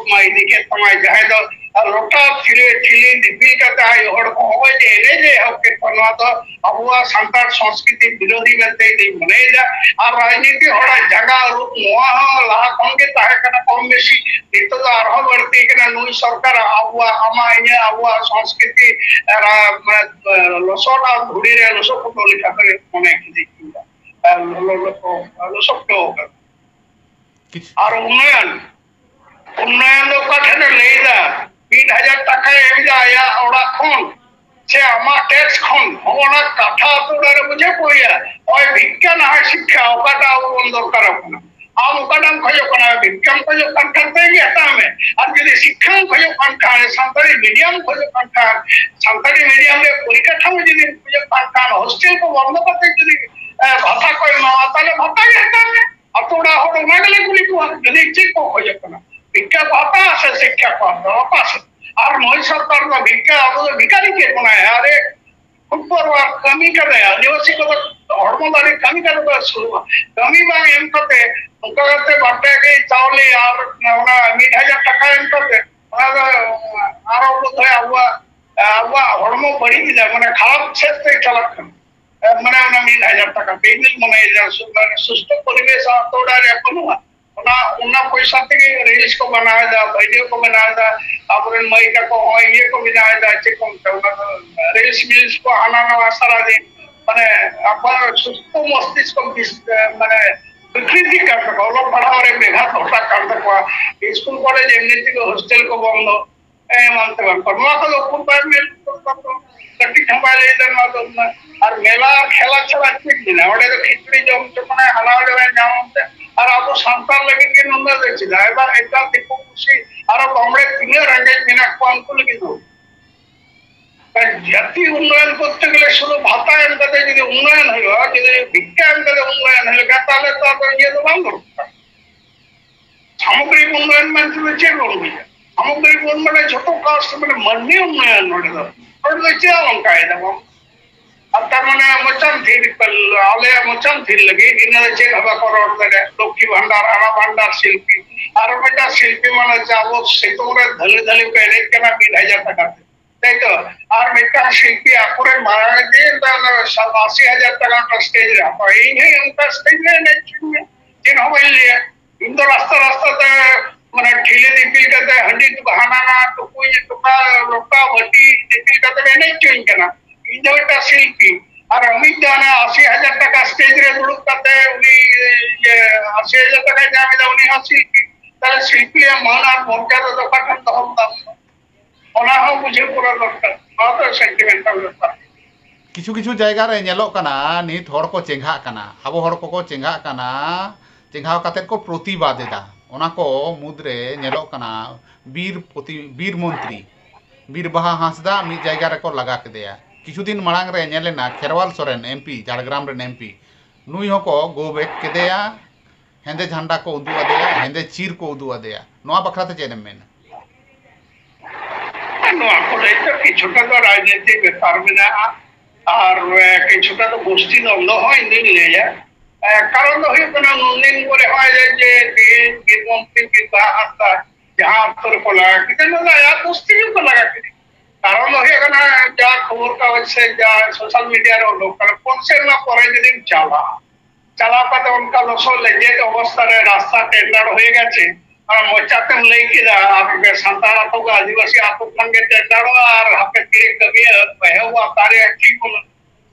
ᱤᱫᱤ ᱠᱮᱫ ᱛᱟᱢᱟᱭ, ᱡᱟᱦᱟᱸᱭ ᱫᱚ ᱟᱨ ᱞᱚᱴᱟ ᱴᱷᱤᱞᱤ ᱴᱷᱤᱞᱤ ᱫᱤᱯᱤᱞ ᱠᱟᱛᱮ ᱟᱭᱳ ᱦᱚᱲ ᱠᱚ ᱦᱚᱸᱜᱼᱚᱭ ᱡᱮ ᱮᱱᱮᱡ ᱮ ᱮᱦᱚᱵ ᱠᱮᱫ ᱠᱚᱣᱟ, ᱱᱚᱣᱟ ᱫᱚ ᱟᱵᱚᱣᱟᱜ ᱥᱟᱱᱛᱟᱲ ᱥᱚᱝᱥᱠᱨᱤᱛᱤ ᱵᱤᱨᱳᱫᱷᱤ ᱢᱮᱱᱛᱮ ᱤᱧ ᱢᱚᱱᱮᱭᱮᱫᱟ᱾ ᱟᱨ ᱨᱟᱡᱽᱱᱤᱛᱤ ᱦᱚᱲᱟᱜ ᱡᱟᱸᱜᱟ ᱟᱹᱨᱩᱵ ᱱᱚᱣᱟ ᱦᱚᱸ ᱞᱟᱦᱟ ᱠᱷᱚᱱ ᱜᱮ ᱛᱟᱦᱮᱸ ᱠᱟᱱᱟ ᱠᱚᱢ ᱵᱮᱥᱤ, ᱱᱤᱛᱚᱜ ᱫᱚ ᱟᱨᱦᱚᱸ ᱵᱟᱹᱲᱛᱤ ᱠᱟᱱᱟ᱾ ᱱᱩᱭ ᱥᱚᱨᱠᱟᱨ ᱟᱵᱚᱣᱟᱜ, ᱟᱢᱟᱜ ᱤᱧᱟᱹᱜ, ᱟᱵᱚᱣᱟᱜ ᱥᱚᱝᱥᱠᱨᱤᱛᱤ ᱨᱟ-, ᱢᱟᱱᱮ, ᱞᱚᱥᱚᱫ ᱟᱨ ᱫᱷᱩᱲᱤ ᱨᱮ ᱞᱚᱥᱚᱫ ᱯᱩᱴᱟᱹᱣ ᱞᱮᱠᱟ ᱠᱚ ᱢᱚᱱᱮ ᱠᱤᱫᱤᱧ ᱠᱟᱱᱟ᱾ ᱞᱚ-, ᱞᱚ-, ᱞᱚ-, ᱞᱚᱥᱚᱫ ᱯᱩᱴᱟᱹᱣ ᱠᱟᱱᱟ᱾ ᱠᱤᱪᱷᱩ ᱟᱨ ᱩᱱᱱᱚᱭᱚᱱ, ᱩᱱᱱᱚᱭᱚᱱ ᱫᱚ ᱚᱠᱟ ᱴᱷᱮᱱ ᱮ ᱞᱟᱹᱭ ᱮᱫᱟ? ᱢᱤᱫ ᱦᱟᱡᱟᱨ ᱴᱟᱠᱟᱭ ᱮᱢ ᱮᱫᱟ ᱟᱭᱟᱜ ᱚᱲᱟᱜ ᱠᱷᱚᱱ, ᱥᱮ ᱟᱢᱟᱜ ᱴᱮᱠᱥ ᱠᱷᱚᱱ? ᱦᱚᱸᱜᱼᱚ ᱱᱟ ᱠᱟᱛᱷᱟ ᱟᱛᱳ ᱚᱲᱟᱜ ᱨᱮ ᱵᱩᱡᱷᱟᱹᱣ ᱠᱚ ᱦᱩᱭᱩᱜᱼᱟ᱾ ᱱᱚᱜᱼᱚᱭ ᱵᱷᱤᱠᱠᱟ ᱱᱟᱦᱟᱜ ᱥᱤᱠᱠᱷᱟ, ᱚᱠᱟᱴᱟᱜ ᱟᱵᱚ ᱵᱚᱱ ᱫᱚᱨᱠᱟᱨᱚᱜ ᱠᱟᱱᱟ? ᱟᱢ ᱚᱠᱟᱴᱟᱜ ᱮᱢ ᱠᱷᱚᱡᱚᱜ ᱠᱟᱱᱟ? ᱵᱷᱤᱠᱠᱟᱢ ᱠᱷᱚᱡᱚᱜ ᱠᱟᱱ ᱠᱷᱟᱱ ᱛᱮᱜᱮ ᱦᱟᱛᱟᱣ ᱢᱮ᱾ ᱟᱨ ᱡᱩᱫᱤ ᱥᱤᱠᱠᱷᱟᱢ ᱠᱷᱚᱡᱚᱜ ᱠᱟᱱ ᱠᱷᱟᱱ, ᱥᱟᱱᱛᱟᱲᱤ ᱢᱤᱰᱤᱭᱟᱢ ᱠᱷᱚᱡᱚᱜ ᱠᱟᱱ ᱠᱷᱟᱱ, ᱥᱟᱱᱛᱟᱲᱤ ᱢᱤᱰᱤᱭᱟᱢ ᱨᱮ ᱯᱚᱨᱤᱠᱟᱴᱷᱟᱢᱳ ᱡᱩᱫᱤᱢ ᱠᱷᱚᱡᱚᱜ ᱠᱟᱱ ᱠᱷᱟᱱ, ᱦᱳᱥᱴᱮᱞ ᱠᱚ ᱵᱚᱱᱫᱚ ᱠᱟᱛᱮ ᱡᱩᱫᱤ, ᱮ, ᱵᱷᱟᱛᱟ ᱠᱚ ᱮᱢᱟᱢᱟ, ᱛᱟᱦᱞᱮ ᱵᱷᱟᱛᱟ ᱜᱮ ᱦᱟᱛᱟᱣ ᱢᱮ᱾ ᱟᱛᱳ ᱚᱲᱟᱜ ᱦᱚᱲ ᱚᱱᱟ ᱜᱮᱞᱮ ᱠᱩᱞᱤ ᱠᱚᱣᱟ, ᱡᱩᱫᱤ ᱪᱮᱫ ᱠᱚ ᱠᱷᱚᱡᱚᱜ ᱠᱟᱱᱟ, ᱵᱷᱤᱠᱠᱟ ᱠᱚ ᱦᱟᱛᱟᱣᱟ ᱥᱮ ᱥᱤᱠᱠᱷᱟ ᱠᱚ ᱦᱟᱛᱟᱣᱟ? ᱚᱠᱟ ᱥᱮᱫ? ᱟᱨ ᱱᱩᱭ ᱥᱚᱨᱠᱟᱨ ᱫᱚ ᱵᱷᱤᱠᱠᱟ, ᱟᱵᱚ ᱫᱚ ᱵᱷᱤᱠᱟᱨᱤ ᱪᱮᱫ ᱵᱚᱱᱟᱭᱟ? ᱟᱨᱮ, ᱠᱷᱩᱵ ᱵᱚᱨᱵᱟᱫ ᱠᱟᱹᱢᱤ ᱠᱟᱫᱟᱭ, ᱟᱹᱫᱤᱵᱟᱹᱥᱤ ᱠᱚᱫᱚ ᱦᱚᱲᱢᱚ ᱫᱟᱲᱮ ᱠᱟᱹᱢᱤ ᱠᱟᱛᱮ ᱠᱚ ᱟᱹᱥᱩᱞᱚᱜᱼᱟ᱾ ᱠᱟᱹᱢᱤ ᱵᱟᱝ ᱮᱢ ᱠᱟᱛᱮ ᱚᱱᱠᱟ ᱠᱟᱛᱮ ᱵᱟᱨ ᱯᱮ ᱠᱮᱡᱤ ᱪᱟᱣᱞᱮ ᱟᱨ ᱚᱱᱟ ᱢᱤᱫ ᱦᱟᱡᱟᱨ ᱴᱟᱠᱟ ᱮᱢ ᱠᱟᱛᱮ ᱚᱱᱟ ᱫᱚ ᱟᱨᱚ ᱵᱚᱫᱷᱚᱭ ᱟᱵᱚᱣᱟᱜ, ᱟᱵᱚᱣᱟᱜ ᱦᱚᱲᱢᱚ ᱵᱟᱹᱲᱤᱡ ᱮᱫᱟ, ᱢᱟᱱᱮ ᱠᱷᱟᱨᱟᱯ ᱥᱮᱫ ᱛᱮ ᱪᱟᱞᱟᱜ ᱠᱟᱱᱟ᱾ ᱮ, ᱢᱟᱱᱮ ᱚᱱᱟ ᱢᱤᱫ ᱦᱟᱡᱟᱨ ᱴᱟᱠᱟ ᱛᱮ ᱤᱧ ᱫᱩᱧ ᱢᱚᱱᱮᱭᱮᱫᱟ ᱥᱩ-, ᱢᱟᱱᱮ ᱥᱩᱥᱛᱷᱚ ᱯᱚᱨᱤᱵᱮᱥ ᱟᱛᱳ ᱚᱲᱟᱜ ᱨᱮ ᱵᱟᱹᱱᱩᱜᱼᱟ᱾ ᱚᱱᱟ, ᱚᱱᱟ ᱯᱚᱭᱥᱟ ᱛᱮᱜᱮ reels ᱠᱚ ᱵᱮᱱᱟᱣ ᱮᱫᱟ, video ᱠᱚ ᱵᱮᱱᱟᱣ ᱮᱫᱟ, ᱟᱵᱚᱨᱮᱱ ᱢᱟᱹᱭ ᱛᱟᱠᱚ ᱦᱚᱸᱜᱼᱚᱭ ᱤᱭᱟᱹ ᱠᱚ ᱵᱮᱱᱟᱣ ᱮᱫᱟ, ᱪᱮᱫ ᱠᱚ ᱢᱮᱛᱟᱜᱼᱟ ᱚᱱᱟ ᱫᱚ, reels ᱢᱤᱞᱥ ᱠᱚ ᱦᱟᱱᱟ ᱱᱟᱣᱟ ᱥᱟᱨᱟᱫᱤᱱ, ᱢᱟᱱᱮ ᱟᱵᱚᱣᱟᱜ ᱥᱩᱥᱛᱷᱚ ᱢᱚᱥᱛᱤᱥᱠᱚ ᱵᱤᱥ-, ᱢᱟᱱᱮ ᱵᱤᱠᱨᱤᱛᱤ ᱠᱟᱱ ᱛᱟᱠᱚᱣᱟ, ᱚᱞᱚᱜ ᱯᱟᱲᱦᱟᱣ ᱨᱮ ᱵᱮᱜᱷᱟᱛ ᱜᱷᱚᱴᱟᱜ ᱠᱟᱱ ᱛᱟᱠᱚᱣᱟ, ᱤᱥᱠᱩᱞ ᱠᱚᱞᱮᱡᱽ ᱮᱢᱱᱤ ᱛᱮᱜᱮ ᱦᱳᱥᱴᱮᱞ ᱠᱚ ᱵᱚᱱᱫᱚ, ᱮᱢᱟᱱ ᱛᱮᱢᱟᱱ ᱠᱚ᱾ ᱱᱚᱣᱟ ᱠᱚᱫᱚ ᱩᱠᱩᱨ ᱵᱟᱭ ᱢᱮᱱ ᱠᱟᱹᱴᱤᱡ ᱦᱚᱸ ᱵᱟᱭ ᱞᱟᱹᱭ ᱮᱫᱟ ᱱᱚᱣᱟ ᱫᱚ᱾ ᱟᱨ ᱢᱮᱞᱟ ᱟᱨ ᱠᱷᱮᱞᱟ ᱪᱷᱟᱲᱟ ᱪᱮᱫ ᱢᱮᱱᱟᱜᱼᱟ? ᱚᱸᱰᱮ ᱫᱚ ᱠᱷᱤᱪᱲᱤ ᱡᱚᱢ ᱦᱚᱪᱚ ᱠᱟᱱᱟᱭ, ᱦᱟᱱᱟ ᱚᱸᱰᱮ ᱵᱟᱭ ᱧᱟᱢ ᱛᱮ᱾ ᱟᱨ ᱟᱵᱚ ᱥᱟᱱᱛᱟᱲ ᱞᱟᱹᱜᱤᱫ ᱜᱮ ᱱᱩᱱᱟᱹᱜ ᱫᱚ ᱪᱮᱫᱟᱜ? ᱮᱵᱟᱨ ᱮᱴᱟᱜ ᱫᱤᱠᱩ ᱯᱩᱥᱤ ᱟᱨᱚ ᱵᱟᱢᱲᱮ ᱛᱤᱱᱟᱹᱜ ᱨᱮᱸᱜᱮᱡ ᱢᱮᱱᱟᱜ ᱠᱚᱣᱟ ᱩᱱᱠᱩ ᱞᱟᱹᱜᱤᱫ ᱫᱚ᱾ ᱟᱨ ᱡᱟᱹᱛᱤ ᱩᱱᱱᱚᱭᱚᱱ ᱠᱚᱨᱛᱮ ᱜᱮᱞᱮ ᱥᱩᱫᱷᱩ ᱵᱷᱟᱛᱟ ᱮᱢ ᱠᱟᱛᱮ ᱡᱩᱫᱤ ᱩᱱᱱᱚᱭᱚᱱ ᱦᱩᱭᱩᱜᱼᱟ, ᱡᱩᱫᱤ ᱵᱷᱤᱠᱠᱟ ᱮᱢ ᱠᱟᱛᱮ ᱩᱱᱱᱚᱭᱚᱱ ᱦᱩᱭᱩᱜᱼᱟ, ᱛᱟᱦᱞᱮ ᱛᱚ ᱟᱫᱚ ᱤᱭᱟᱹ ᱫᱚ ᱵᱟᱝ ᱫᱚᱨᱠᱟᱨ᱾ ᱥᱟᱢᱚᱜᱽᱨᱤᱠ ᱩᱱᱱᱚᱭᱚᱱ ᱢᱮᱱᱛᱮ ᱫᱚ ᱪᱮᱫ ᱵᱚᱱ ᱵᱩᱡᱟ? ᱥᱟᱢᱚᱜᱽᱨᱤᱠ ᱩᱱᱱᱚᱭᱚᱱ ᱢᱟᱱᱮ ᱡᱷᱚᱛᱚ ᱠᱟᱥᱴ, ᱢᱟᱱᱮ ᱢᱟᱹᱱᱢᱤ ᱩᱱᱱᱚᱭᱚᱱ ᱱᱚᱰᱮ ᱫᱚ᱾ ᱱᱚᱰᱮ ᱫᱚ ᱪᱮᱫ ᱚᱱᱠᱟᱭ ᱫᱟᱵᱚᱱ? ᱟᱨ ᱛᱟᱨ ᱢᱟᱱᱮ ᱢᱚᱪᱟᱢ ᱛᱷᱤᱨ, ᱟᱞᱮᱭᱟᱜ ᱢᱚᱪᱟᱢ ᱛᱷᱤᱨ ᱞᱟᱹᱜᱤᱫ ᱤᱱᱟᱹ ᱫᱚ ᱪᱮᱫ ᱦᱚᱸ ᱵᱟᱠᱚ ᱨᱚᱲ ᱫᱟᱲᱮᱭᱟᱜ᱾ ᱞᱚᱠᱠᱷᱤ ᱵᱷᱟᱱᱰᱟᱨ, ᱟᱱᱟ ᱵᱷᱟᱱᱰᱟᱨ ᱥᱤᱞᱯᱤ, ᱟᱨ ᱢᱤᱫᱴᱟᱝ ᱥᱤᱞᱯᱤ ᱢᱟᱱᱮ ᱡᱮ ᱟᱵᱚ ᱥᱤᱛᱩᱝ ᱨᱮ ᱫᱷᱟᱹᱞᱩ ᱫᱷᱟᱹᱞᱩ ᱠᱚ ᱮᱱᱮᱡ ᱠᱟᱱᱟ ᱢᱤᱫ ᱦᱟᱡᱟᱨ ᱴᱟᱠᱟ ᱛᱮ, ᱛᱟᱭ ᱛᱚ? ᱟᱨ ᱢᱤᱫᱴᱟᱝ ᱥᱤᱞᱯᱤ ᱟᱠᱚᱨᱮ ᱢᱟᱨᱟᱝ ᱤᱫᱤ ᱟᱥᱤ ᱦᱟᱡᱟᱨ ᱴᱟᱠᱟ ᱢᱤᱫᱴᱟᱝ ᱥᱴᱮᱡᱽ ᱨᱮ ᱦᱟᱛᱟᱣᱟ, ᱤᱧ ᱦᱚᱸ ᱚᱱᱠᱟ ᱥᱴᱮᱡᱽ ᱨᱮ ᱮᱱᱮᱡ ᱦᱚᱪᱚᱧ ᱢᱮ, ᱪᱮᱫ ᱦᱚᱸ ᱵᱟᱹᱧ ᱞᱟᱹᱭᱟ᱾ ᱤᱧ ᱫᱚ ᱨᱟᱥᱛᱟ ᱨᱟᱥᱛᱟ ᱛᱮ ᱢᱟᱱᱮ ᱴᱷᱤᱞᱤ ᱫᱤᱯᱤᱞ ᱠᱟᱛᱮ, ᱦᱟᱺᱰᱤ ᱛᱚᱯᱟ, ᱦᱟᱱᱟ ᱱᱟᱣᱟ ᱴᱩᱠᱩᱡ ᱛᱚᱯᱟ, ᱞᱚᱴᱟ ᱵᱟᱹᱴᱤ ᱫᱤᱯᱤᱞ ᱠᱟᱛᱮ ᱮᱱᱮᱡ ᱦᱚᱪᱚᱧ ᱠᱟᱱᱟ᱾ ᱤᱧ ᱫᱚ ᱢᱤᱫᱴᱟᱝ ᱥᱤᱞᱯᱤ᱾ ᱟᱨ ᱟᱢᱤᱡ ᱫᱚ ᱦᱟᱱᱟ ᱟᱥᱤ ᱦᱟᱡᱟᱨ ᱴᱟᱠᱟ ᱥᱴᱮᱡᱽ ᱨᱮ ᱫᱩᱲᱩᱵ ᱠᱟᱛᱮ ᱩᱱᱤ, ᱤᱭᱟᱹ, ᱟᱥᱤ ᱦᱟᱡᱟᱨ ᱴᱟᱠᱟᱭ ᱧᱟᱢ ᱮᱫᱟ, ᱩᱱᱤ ᱦᱚᱸ ᱥᱤᱞᱯᱤ᱾ ᱛᱟᱦᱞᱮ ᱥᱤᱞᱯᱤ ᱨᱮᱭᱟᱜ ᱢᱟᱹᱱ ᱟᱨ ᱢᱚᱨᱡᱟᱫᱟ ᱫᱚ ᱚᱠᱟ ᱴᱷᱮᱱ ᱫᱚᱦᱚ ᱞᱮᱫᱟ ᱟᱢ ᱫᱚ? ᱚᱱᱟ ᱦᱚᱸ ᱵᱩᱡᱷᱟᱹᱣ ᱠᱚᱨᱟᱣ ᱫᱚᱨᱠᱟᱨ᱾ ᱱᱚᱣᱟ ᱫᱚ ᱥᱮᱱᱴᱤᱢᱮᱱᱴᱟᱞ ᱵᱮᱯᱟᱨ᱾ ᱠᱤᱪᱷᱩ ᱠᱤᱪᱷᱩ ᱡᱟᱭᱜᱟ ᱨᱮ ᱧᱮᱞᱚᱜ ᱠᱟᱱᱟ, ᱱᱤᱛ ᱦᱚᱲ ᱠᱚ ᱪᱮᱸᱜᱷᱟᱜ ᱠᱟᱱᱟ, ᱟᱵᱚ ᱦᱚᱲ ᱠᱚᱠᱚ ᱪᱮᱸᱜᱷᱟᱜ ᱠᱟᱱᱟ, ᱪᱮᱸᱜᱷᱟᱣ ᱠᱟᱛᱮ ᱠᱚ ᱯᱨᱚᱛᱤᱵᱟᱫ ᱮᱫᱟ᱾ ᱚᱱᱟ ᱠᱚ ᱢᱩᱫᱽᱨᱮ ᱧᱮᱞᱚᱜ ᱠᱟᱱᱟ, ᱵᱤᱨ ᱯᱨᱚᱛᱤ-, ᱵᱤᱨ ᱢᱚᱱᱛᱨᱤ ᱵᱤᱨ ᱵᱟᱦᱟ ᱦᱟᱸᱥᱫᱟ ᱢᱤᱫ ᱡᱟᱭᱜᱟ ᱨᱮᱠᱚ ᱞᱟᱜᱟ ᱠᱮᱫᱮᱭᱟ᱾ ᱠᱤᱪᱷᱩ ᱫᱤᱱ ᱢᱟᱲᱟᱝ ᱨᱮ ᱧᱮᱞ ᱮᱱᱟ, ᱠᱷᱮᱨᱣᱟᱞ ᱥᱚᱨᱮᱱ, ᱮᱢᱯᱤ, ᱡᱷᱟᱲᱜᱨᱟᱢ ᱨᱮᱱ ᱮᱢᱯᱤ, ᱱᱩᱭ ᱦᱚᱸᱠᱚ ᱜᱳ ᱵᱮᱠ ᱠᱮᱫᱮᱭᱟ᱾ ᱦᱮᱸᱫᱮ ᱡᱷᱟᱱᱰᱟ ᱠᱚ ᱩᱫᱩᱜ ᱟᱫᱮᱭᱟ, ᱦᱮᱸᱫᱮ ᱪᱤᱨ ᱠᱚ ᱩᱫᱩᱜ ᱟᱫᱮᱭᱟ᱾ ᱱᱚᱣᱟ ᱵᱟᱠᱷᱨᱟ ᱛᱮ ᱪᱮᱫ ᱮᱢ ᱢᱮᱱᱟ? ᱱᱚᱣᱟ ᱠᱚ ᱞᱟᱹᱭ ᱫᱚ ᱠᱤᱪᱷᱩᱴᱟ ᱫᱚ ᱨᱟᱡᱽᱱᱤᱛᱤ ᱵᱮᱯᱟᱨ ᱢᱮᱱᱟᱜᱼᱟ, ᱟᱨ, ᱮ, ᱠᱤᱪᱷᱩᱴᱟ ᱫᱚ ᱜᱳᱥᱴᱤ ᱫᱚᱱᱫᱚ ᱦᱚᱸ ᱤᱧ ᱫᱩᱧ ᱞᱟᱹᱭᱟ᱾ ᱮ, ᱠᱟᱨᱚᱱ ᱫᱚ ᱦᱩᱭᱩᱜ ᱠᱟᱱᱟ, ᱱᱩᱱᱫᱤᱱ ᱠᱚᱨᱮ ᱦᱚᱸ ᱡᱮ, ᱡᱮ ᱵᱤᱨ, ᱵᱤᱨ ᱢᱚᱱᱛᱨᱤ ᱵᱤᱨ ᱵᱟᱦᱟ ᱦᱟᱸᱥᱫᱟ ᱡᱟᱦᱟᱸ ᱚᱠᱛᱚ ᱨᱮᱠᱚ ᱞᱟᱜᱟ ᱠᱮᱫᱮ, ᱱᱚᱣᱟ ᱫᱚ ᱟᱭᱟᱜ ᱜᱳᱥᱴᱤ ᱜᱮᱠᱚ ᱞᱟᱜᱟ ᱠᱮᱫᱮ᱾ ᱠᱟᱨᱚᱱ ᱫᱚ ᱦᱩᱭᱩᱜ ᱠᱟᱱᱟ, ᱡᱟ ᱠᱷᱚᱵᱚᱨ ᱠᱟᱜᱚᱡᱽ ᱥᱮ ᱡᱟ ᱥᱳᱥᱟᱞ ᱢᱤᱰᱤᱭᱟ ᱨᱮ ᱩᱰᱩᱠ ᱠᱟᱱᱟ, ᱯᱩᱱ ᱥᱮᱨᱢᱟ ᱯᱚᱨᱮ ᱡᱩᱫᱤᱢ ᱪᱟᱞᱟᱜᱼᱟ, ᱪᱟᱞᱟᱣ ᱠᱟᱛᱮ ᱚᱱᱠᱟ ᱞᱚᱥᱚᱫ ᱞᱮᱸᱡᱮᱫ ᱚᱵᱚᱥᱛᱷᱟ ᱨᱮ ᱨᱟᱥᱛᱟ ᱴᱮᱱᱰᱟᱨ ᱦᱩᱭ ᱜᱮᱪᱮ, ᱟᱨ ᱢᱚᱪᱟᱛᱮᱢ ᱞᱟᱹᱭ ᱠᱮᱫᱟ, ᱟᱨ ᱥᱟᱱᱛᱟᱲ ᱟᱛᱳ ᱠᱚ ᱟᱹᱫᱤᱵᱟᱹᱥᱤ ᱟᱛᱳ ᱠᱷᱚᱱ ᱜᱮ ᱴᱮᱱᱰᱟᱨᱚᱜᱼᱟ, ᱟᱨ ᱦᱟᱯᱮ ᱛᱤᱨᱮ ᱠᱟᱹᱢᱤ ᱮᱦᱚᱵᱚᱜᱼᱟ, ᱚᱠᱟᱨᱮ ᱪᱮᱫ ᱠᱚ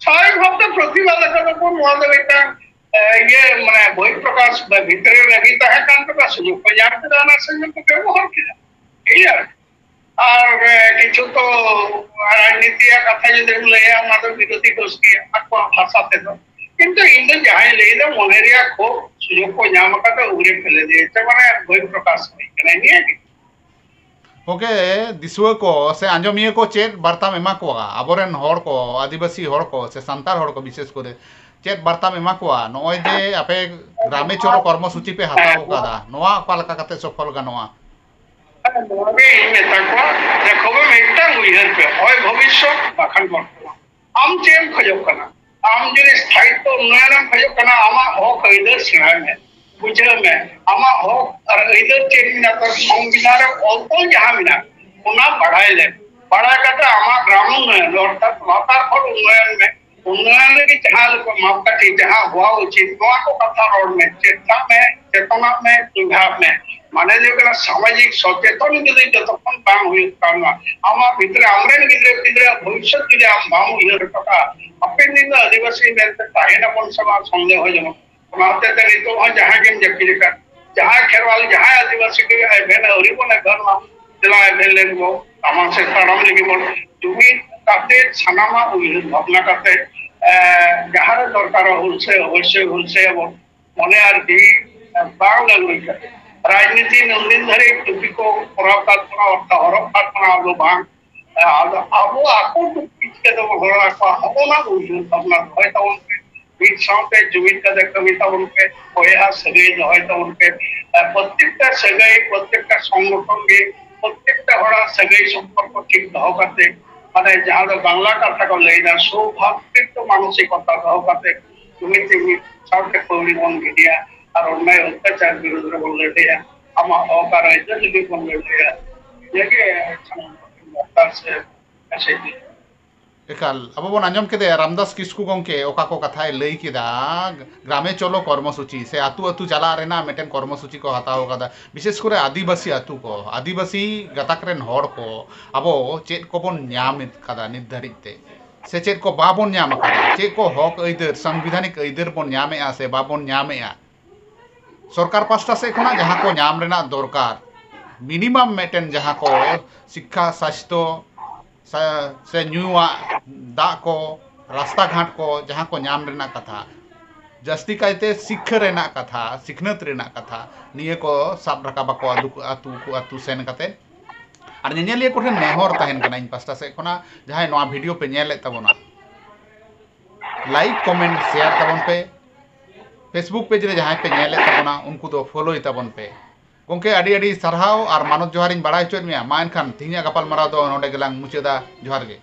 ᱥᱟᱵᱷᱟᱵᱤᱠ ᱵᱷᱟᱵᱛᱮ ᱯᱨᱚᱛᱤᱵᱟᱫ ᱟᱠᱟᱫᱟ ᱠᱚ᱾ ᱱᱚᱣᱟ ᱫᱚ ᱢᱤᱫᱴᱟᱝ, ᱮ, ᱤᱭᱟᱹ, ᱢᱟᱱᱮ, ᱵᱚᱦᱤ ᱯᱨᱚᱠᱟᱥ ᱵᱷᱤᱛᱨᱤ ᱨᱮ ᱞᱟᱹᱜᱤᱫ ᱛᱟᱦᱮᱸ ᱠᱟᱱ ᱛᱟᱠᱚᱣᱟ, ᱥᱩᱡᱳᱜᱽ ᱠᱚ ᱧᱟᱢ ᱠᱮᱫᱟ, ᱚᱱᱟ ᱥᱩᱡᱳᱜᱽ ᱠᱚ ᱵᱮᱵᱚᱦᱟᱨ ᱠᱮᱫᱟ᱾ ᱴᱷᱤᱠ ᱜᱮᱭᱟ? ᱟᱨ, ᱮ, ᱠᱤᱪᱷᱩ ᱛᱚ ᱨᱟᱡᱽᱱᱤᱛᱤᱭᱟᱜ ᱠᱟᱛᱷᱟ ᱡᱩᱫᱤᱢ ᱞᱟᱹᱭᱟ, ᱚᱱᱟ ᱫᱚ ᱵᱤᱨᱳᱫᱷᱤ ᱜᱳᱥᱴᱤ ᱟᱠᱚᱣᱟᱜ ᱵᱷᱟᱥᱟ ᱛᱮᱫᱚ᱾ ᱠᱤᱱᱛᱩ ᱤᱧ ᱫᱚ ᱡᱟᱦᱟᱸᱧ ᱞᱟᱹᱭᱫᱟ, ᱢᱚᱱᱮ ᱨᱮᱭᱟᱜ ᱠᱷᱳᱵ, ᱥᱩᱡᱳᱜᱽ ᱠᱚ ᱧᱟᱢ ᱟᱠᱟᱫᱟ, ᱩᱜᱽᱨᱮ ᱯᱷᱮᱞᱮ ᱫᱤᱭᱮ, ᱥᱮ ᱢᱟᱱᱮ ᱵᱚᱦᱤ ᱯᱨᱚᱠᱟᱥ ᱦᱩᱭ ᱠᱟᱱᱟ, ᱱᱤᱭᱟᱹ ᱜᱮ᱾ ᱜᱚᱢᱠᱮ, ᱫᱤᱥᱩᱣᱟᱹ ᱠᱚ ᱥᱮ ᱟᱸᱡᱚᱢᱤᱭᱟᱹ ᱠᱚ ᱪᱮᱫ ᱵᱟᱨᱛᱟᱢ ᱮᱢᱟ ᱠᱚᱣᱟ? ᱟᱵᱚᱨᱮᱱ ᱦᱚᱲ ᱠᱚ, ᱟᱹᱫᱤᱵᱟᱹᱥᱤ ᱦᱚᱲ ᱠᱚ ᱥᱮ ᱥᱟᱱᱛᱟᱲ ᱦᱚᱲ ᱠᱚ ᱵᱤᱥᱮᱥ ᱠᱚᱨᱮ ᱪᱮᱫ ᱵᱟᱨᱛᱟᱢ ᱮᱢᱟ ᱠᱚᱣᱟ? ᱱᱚᱜᱼᱚᱭ ᱡᱮ ᱟᱯᱮ ᱜᱨᱟᱢᱮ ᱪᱚᱨᱚ ᱠᱚᱨᱢᱚᱥᱩᱪᱤ ᱯᱮ ᱦᱟᱛᱟᱣ ᱟᱠᱟᱫᱟ, ᱱᱚᱣᱟ ᱚᱠᱟ ᱞᱮᱠᱟ ᱠᱟᱛᱮ ᱥᱚᱯᱷᱚᱞ ᱜᱟᱱᱚᱜᱼᱟ? ᱱᱚᱣᱟ ᱜᱮ ᱤᱧ ᱢᱮᱛᱟ ᱠᱚᱣᱟ, ᱫᱮᱠᱷᱚ ᱵᱚ, ᱢᱤᱫᱴᱟᱝ ᱩᱭᱦᱟᱹᱨ ᱯᱮ, ᱦᱚᱭ ᱵᱷᱚᱵᱤᱥᱥᱚᱛ ᱵᱟᱠᱷᱟᱱ ᱵᱚᱨᱛᱚᱢᱟᱱ᱾ ᱟᱢ ᱪᱮᱫ ᱮᱢ ᱠᱷᱚᱡᱚᱜ ᱠᱟᱱᱟ? ᱟᱢ ᱡᱩᱫᱤ ᱥᱛᱷᱟᱭᱤᱛᱛᱚ ᱩᱱᱱᱚᱭᱚᱱ ᱮᱢ ᱠᱷᱚᱡᱚᱜ ᱠᱟᱱᱟ, ᱟᱢᱟᱜ ᱦᱚᱠ ᱟᱹᱭᱫᱟᱹᱨ ᱥᱮᱬᱟᱭ ᱢᱮ, ᱵᱩᱡᱷᱟᱹᱣ ᱢᱮ᱾ ᱟᱢᱟᱜ ᱦᱚᱠ ᱟᱨ ᱟᱹᱭᱫᱟᱹᱨ ᱪᱮᱫ ᱢᱮᱱᱟᱜ ᱛᱟᱢᱟ, ᱥᱚᱝᱵᱤᱫᱷᱟᱱ ᱨᱮ ᱚᱞ ᱛᱚᱞ ᱡᱟᱦᱟᱸ ᱢᱮᱱᱟᱜ, ᱚᱱᱟ ᱵᱟᱲᱟᱭ ᱞᱮᱢ᱾ ᱵᱟᱲᱟᱭ ᱠᱟᱛᱮ ᱟᱢᱟᱜ ᱜᱨᱟᱢ ᱩᱱᱱᱚᱭᱚᱱ, ᱚᱨᱛᱷᱟᱛ ᱞᱟᱛᱟᱨ ᱠᱷᱚᱱ ᱩᱱᱱᱚᱭᱚᱱ ᱢᱮ᱾ ᱩᱱᱱᱚᱭᱚᱱ ᱞᱟᱹᱜᱤᱫ ᱡᱟᱦᱟᱸ ᱞᱮᱠᱟ ᱢᱟᱯᱠᱟᱴᱷᱤ, ᱡᱟᱦᱟᱸ ᱦᱚᱣᱟ ᱩᱪᱤᱛ, ᱱᱚᱣᱟ ᱠᱚ ᱠᱟᱛᱷᱟ ᱨᱚᱲ ᱢᱮ, ᱪᱮᱫᱟᱜ ᱢᱮ, ᱪᱮᱛᱚᱱᱟᱜ ᱢᱮ, ᱪᱮᱸᱜᱷᱟᱜ ᱢᱮ᱾ ᱢᱟᱱᱮ ᱫᱚ ᱦᱩᱭᱩᱜ ᱠᱟᱱᱟ, ᱥᱟᱢᱟᱡᱤᱠ ᱥᱚᱪᱮᱛᱚᱱ ᱡᱩᱫᱤ ᱡᱚᱛᱚᱠᱷᱚᱱ ᱵᱟᱝ ᱦᱩᱭᱩᱜ ᱛᱟᱢᱟ, ᱟᱢᱟᱜ ᱵᱷᱤᱛᱨᱤ ᱟᱢᱨᱮᱱ ᱜᱤᱫᱽᱨᱟᱹ ᱯᱤᱫᱽᱨᱟᱹ ᱵᱷᱚᱵᱤᱥᱥᱚᱛ ᱡᱩᱫᱤ ᱟᱢ ᱵᱟᱢ ᱩᱭᱦᱟᱹᱨ ᱦᱚᱴᱚ ᱠᱟᱜᱼᱟ, ᱦᱟᱯᱮᱱ ᱫᱤᱱ ᱫᱚ ᱟᱹᱫᱤᱵᱟᱹᱥᱤ ᱢᱮᱱᱛᱮ ᱛᱟᱦᱮᱱᱟᱵᱚᱱ ᱥᱮ ᱵᱟᱝ ᱥᱚᱱᱫᱮᱦᱚ ᱡᱚᱱᱚᱠ᱾ ᱚᱱᱟ ᱦᱚᱛᱮᱡ ᱛᱮ ᱱᱤᱛᱚᱜ ᱦᱚᱸ ᱡᱟᱦᱟᱸᱭ ᱜᱮᱢ ᱡᱟᱹᱯᱤᱫ ᱟᱠᱟᱫ, ᱡᱟᱦᱟᱸᱭ ᱠᱷᱮᱨᱣᱟᱞ, ᱡᱟᱦᱟᱸᱭ ᱟᱹᱫᱤᱵᱟᱹᱥᱤ ᱜᱮ ᱮᱵᱷᱮᱱ ᱟᱹᱣᱨᱤ ᱵᱚᱱ ᱮᱵᱷᱮᱱᱚᱜᱼᱟ, ᱫᱮᱞᱟ ᱮᱵᱷᱮᱱ ᱞᱮᱱ ᱵᱚ, ᱥᱟᱢᱟᱝ ᱥᱮᱫ ᱛᱟᱲᱟᱢ ᱞᱟᱹᱜᱤᱫ ᱵᱚᱱ ᱡᱩᱢᱤᱫ ᱠᱟᱛᱮ, ᱥᱟᱱᱟᱢᱟᱜ ᱩᱭᱦᱟᱹᱨ ᱵᱷᱟᱵᱽᱱᱟ ᱠᱟᱛᱮ, ᱮ, ᱡᱟᱦᱟᱸ ᱨᱮ ᱫᱚᱨᱠᱟᱨᱚᱜ ᱦᱩᱞᱥᱟᱹᱭ, ᱚᱵᱚᱥᱥᱳᱭ ᱦᱩᱞᱥᱟᱹᱭ ᱟᱵᱚᱱ᱾ ᱢᱚᱱᱮ ᱟᱨ ᱡᱤᱣᱤ, ᱮ, ᱵᱟᱝ ᱞᱟᱹᱜᱩᱭ ᱠᱟᱛᱮ᱾ ᱨᱟᱡᱽᱱᱤᱛᱤ ᱱᱩᱱᱫᱤᱱ ᱫᱷᱟᱹᱨᱤᱡ ᱴᱩᱯᱤ ᱠᱚ ᱠᱚᱨᱟᱣ ᱠᱟᱫ ᱵᱚᱱᱟ, ᱚᱨᱛᱷᱟᱛ ᱦᱚᱨᱚᱜ ᱠᱟᱫ ᱵᱚᱱᱟ, ᱟᱵᱚ ᱵᱟᱝ᱾ ᱮ, ᱟᱫᱚ ᱟᱵᱚ ᱟᱠᱚ ᱴᱩᱯᱤ ᱪᱤᱠᱟᱹ ᱛᱮᱵᱚᱱ ᱦᱚᱨᱚᱜ ᱟᱠᱚᱣᱟ, ᱦᱚᱸᱜᱼᱚ ᱱᱟ ᱩᱭᱦᱟᱹᱨ ᱵᱷᱟᱵᱽᱱᱟ ᱫᱚᱦᱚᱭ ᱛᱟᱵᱚᱱ ᱯᱮ᱾ ᱢᱤᱫ ᱥᱟᱶᱛᱮ ᱡᱩᱢᱤᱫ ᱠᱟᱛᱮ ᱠᱟᱹᱢᱤ ᱛᱟᱵᱚᱱ ᱯᱮ, ᱵᱚᱭᱦᱟ ᱥᱟᱹᱜᱟᱹᱭ ᱫᱚᱦᱚᱭ ᱛᱟᱵᱚᱱ ᱯᱮ᱾ ᱟᱨ ᱯᱨᱚᱛᱮᱠᱴᱟ ᱥᱟᱹᱜᱟᱹᱭ, ᱯᱨᱚᱛᱮᱠᱴᱟ ᱥᱚᱝᱜᱚᱴᱷᱚᱱ ᱜᱮ, ᱯᱨᱚᱛᱮᱠᱴᱟ ᱦᱚᱲᱟᱜ ᱥᱟᱹᱜᱟᱹᱭ ᱥᱚᱢᱯᱚᱨᱠᱚ ᱴᱷᱤᱠ ᱫᱚᱦᱚ ᱠᱟᱛᱮ, ᱢᱟᱱᱮ ᱡᱟᱦᱟᱸ ᱫᱚ ᱵᱟᱝᱞᱟ ᱠᱟᱛᱷᱟ ᱠᱚ ᱞᱟᱹᱭᱫᱟ, ᱥᱳᱵᱷᱟᱛᱨᱤᱛᱛᱚ ᱢᱟᱱᱚᱥᱤᱠᱚᱛᱟ ᱫᱚᱦᱚ ᱠᱟᱛᱮ, ᱡᱩᱢᱤᱫ ᱛᱮ ᱢᱤᱫ ᱥᱟᱶᱛᱮ ᱠᱟᱹᱣᱰᱤ ᱵᱚᱱ ᱜᱤᱰᱤᱭᱟ ᱟᱨ ᱚᱱᱭᱟᱭ ᱚᱛᱛᱟᱪᱟᱨ ᱵᱤᱨᱩᱫᱷ ᱨᱮᱵᱚᱱ ᱞᱟᱹᱲᱦᱟᱹᱭᱟ, ᱟᱢᱟᱜ ᱦᱚᱠ ᱟᱨ ᱟᱹᱭᱫᱟᱹᱨ ᱞᱟᱹᱜᱤᱫ ᱵᱚᱱ ᱞᱟᱹᱲᱦᱟᱹᱭᱟ᱾ ᱱᱤᱭᱟᱹᱜᱮ ᱥᱟᱱᱟᱢ ᱠᱚᱴᱷᱮᱱ ᱫᱚᱨᱠᱟᱨ ᱥᱮ ᱢᱮᱥᱮᱡᱽ ᱫᱚ᱾ ᱮᱠᱟᱞ, ᱟᱵᱚ ᱵᱚᱱ ᱟᱸᱡᱚᱢ ᱠᱮᱫᱮᱭᱟ ᱨᱟᱢᱫᱟᱥ ᱠᱤᱥᱠᱩ ᱜᱚᱢᱠᱮ ᱚᱠᱟ ᱠᱚ ᱠᱟᱛᱷᱟᱭ ᱞᱟᱹᱭ ᱠᱮᱫᱟ, ᱜᱨᱟᱢᱮ ᱪᱚᱞᱚ ᱠᱚᱨᱢᱚᱥᱩᱪᱤ ᱥᱮ ᱟᱹᱛᱩ ᱟᱹᱛᱩ ᱪᱟᱞᱟᱜ ᱨᱮᱱᱟᱜ ᱢᱤᱫᱴᱮᱱ ᱠᱚᱨᱢᱚᱥᱩᱪᱤ ᱠᱚ ᱦᱟᱛᱟᱣ ᱟᱠᱟᱫᱟ, ᱵᱤᱥᱮᱥ ᱠᱚᱨᱮ ᱟᱹᱫᱤᱵᱟᱹᱥᱤ ᱟᱹᱛᱩ ᱠᱚ, ᱟᱹᱫᱤᱵᱟᱹᱥᱤ ᱜᱟᱛᱟᱠ ᱨᱮᱱ ᱦᱚᱲ ᱠᱚ ᱟᱵᱚ ᱪᱮᱫ ᱠᱚᱵᱚᱱ ᱧᱟᱢ ᱟᱠᱟᱫᱟ ᱱᱤᱛ ᱫᱷᱟᱹᱨᱤᱡ ᱛᱮ, ᱥᱮ ᱪᱮᱫ ᱠᱚ ᱵᱟᱵᱚᱱ ᱧᱟᱢ ᱟᱠᱟᱫᱟ, ᱪᱮᱫ ᱠᱚ ᱦᱚᱠ ᱟᱹᱭᱫᱟᱹᱨ, ᱥᱟᱝᱵᱤᱫᱷᱟᱱᱤᱠ ᱟᱹᱭᱫᱟᱹᱨ ᱵᱚᱱ ᱧᱟᱢᱮᱜᱼᱟ ᱥᱮ ᱵᱟᱵᱚᱱ ᱧᱟᱢᱮᱜᱼᱟ, ᱥᱚᱨᱠᱟᱨ ᱯᱟᱥᱴᱟ ᱥᱮᱫ ᱠᱷᱚᱱᱟᱜ ᱡᱟᱦᱟᱸ ᱠᱚ ᱧᱟᱢ ᱨᱮᱱᱟᱜ ᱫᱚᱨᱠᱟᱨ, ᱢᱤᱱᱤᱢᱟᱢ ᱢᱤᱫᱴᱮᱱ ᱡᱟᱦᱟᱸ ᱠᱚ ᱥᱤᱠᱠᱷᱟ, ᱥᱟᱥᱛᱷᱚ, ᱥᱟ-, ᱥᱮ ᱧᱩᱣᱟᱜ ᱫᱟᱜ ᱠᱚ, ᱨᱟᱥᱛᱟ ᱜᱷᱟᱴ ᱠᱚ, ᱡᱟᱦᱟᱸ ᱠᱚ ᱧᱟᱢ ᱨᱮᱱᱟᱜ ᱠᱟᱛᱷᱟ, ᱡᱟᱹᱥᱛᱤ ᱠᱟᱭᱛᱮ ᱥᱤᱠᱠᱷᱟᱹ ᱨᱮᱱᱟᱜ ᱠᱟᱛᱷᱟ, ᱥᱤᱠᱷᱱᱟᱹᱛ ᱨᱮᱱᱟᱜ ᱠᱟᱛᱷᱟ, ᱱᱤᱭᱟᱹ ᱠᱚ ᱥᱟᱵ ᱨᱟᱠᱟᱵ ᱟᱠᱚ ᱟᱹᱛᱩ, ᱟᱹᱛᱩ ᱠᱚ, ᱟᱹᱛᱩ ᱥᱮᱱ ᱠᱟᱛᱮ᱾ ᱟᱨ ᱧᱮᱧᱮᱞᱤᱭᱟᱹ ᱠᱚᱴᱷᱮᱱ ᱱᱮᱦᱚᱨ ᱛᱟᱦᱮᱱ ᱠᱟᱱᱟ ᱤᱧ ᱯᱟᱥᱴᱟ ᱥᱮᱫ ᱠᱷᱚᱱᱟᱜ, ᱡᱟᱦᱟᱸᱭ ᱱᱚᱣᱟ ᱵᱷᱤᱰᱤᱭᱳ ᱯᱮ ᱧᱮᱞᱮᱫ ᱛᱟᱵᱚᱱᱟ, ᱞᱟᱭᱤᱠ, ᱠᱚᱢᱮᱱᱴ, ᱥᱮᱭᱟᱨ ᱛᱟᱵᱚᱱ ᱯᱮ᱾ ᱯᱷᱮᱥᱵᱩᱠ ᱯᱮᱡᱽ ᱨᱮ ᱡᱟᱦᱟᱸᱭ ᱯᱮ ᱧᱮᱞᱮᱫ ᱛᱟᱵᱚᱱᱟ, ᱩᱱᱠᱩ ᱫᱚ ᱯᱷᱳᱞᱳᱭ ᱛᱟᱵᱚᱱ ᱯᱮ᱾ ᱜᱚᱢᱠᱮ, ᱟᱹᱰᱤ ᱟᱹᱰᱤ ᱥᱟᱨᱦᱟᱣ ᱟᱨ ᱢᱟᱱᱚᱛ ᱡᱚᱦᱟᱨᱤᱧ ᱵᱟᱲᱟᱭ ᱦᱚᱪᱚᱭᱮᱫ ᱢᱮᱭᱟ᱾ ᱢᱟ ᱮᱱᱠᱷᱟᱱ ᱛᱮᱦᱮᱧᱟᱜ ᱜᱟᱯᱟᱞᱢᱟᱨᱟᱣ ᱫᱚ ᱱᱚᱰᱮ ᱜᱮᱞᱟᱝ ᱢᱩᱪᱟᱹᱫᱟ᱾ ᱡᱚᱦᱟᱨ ᱜᱮ᱾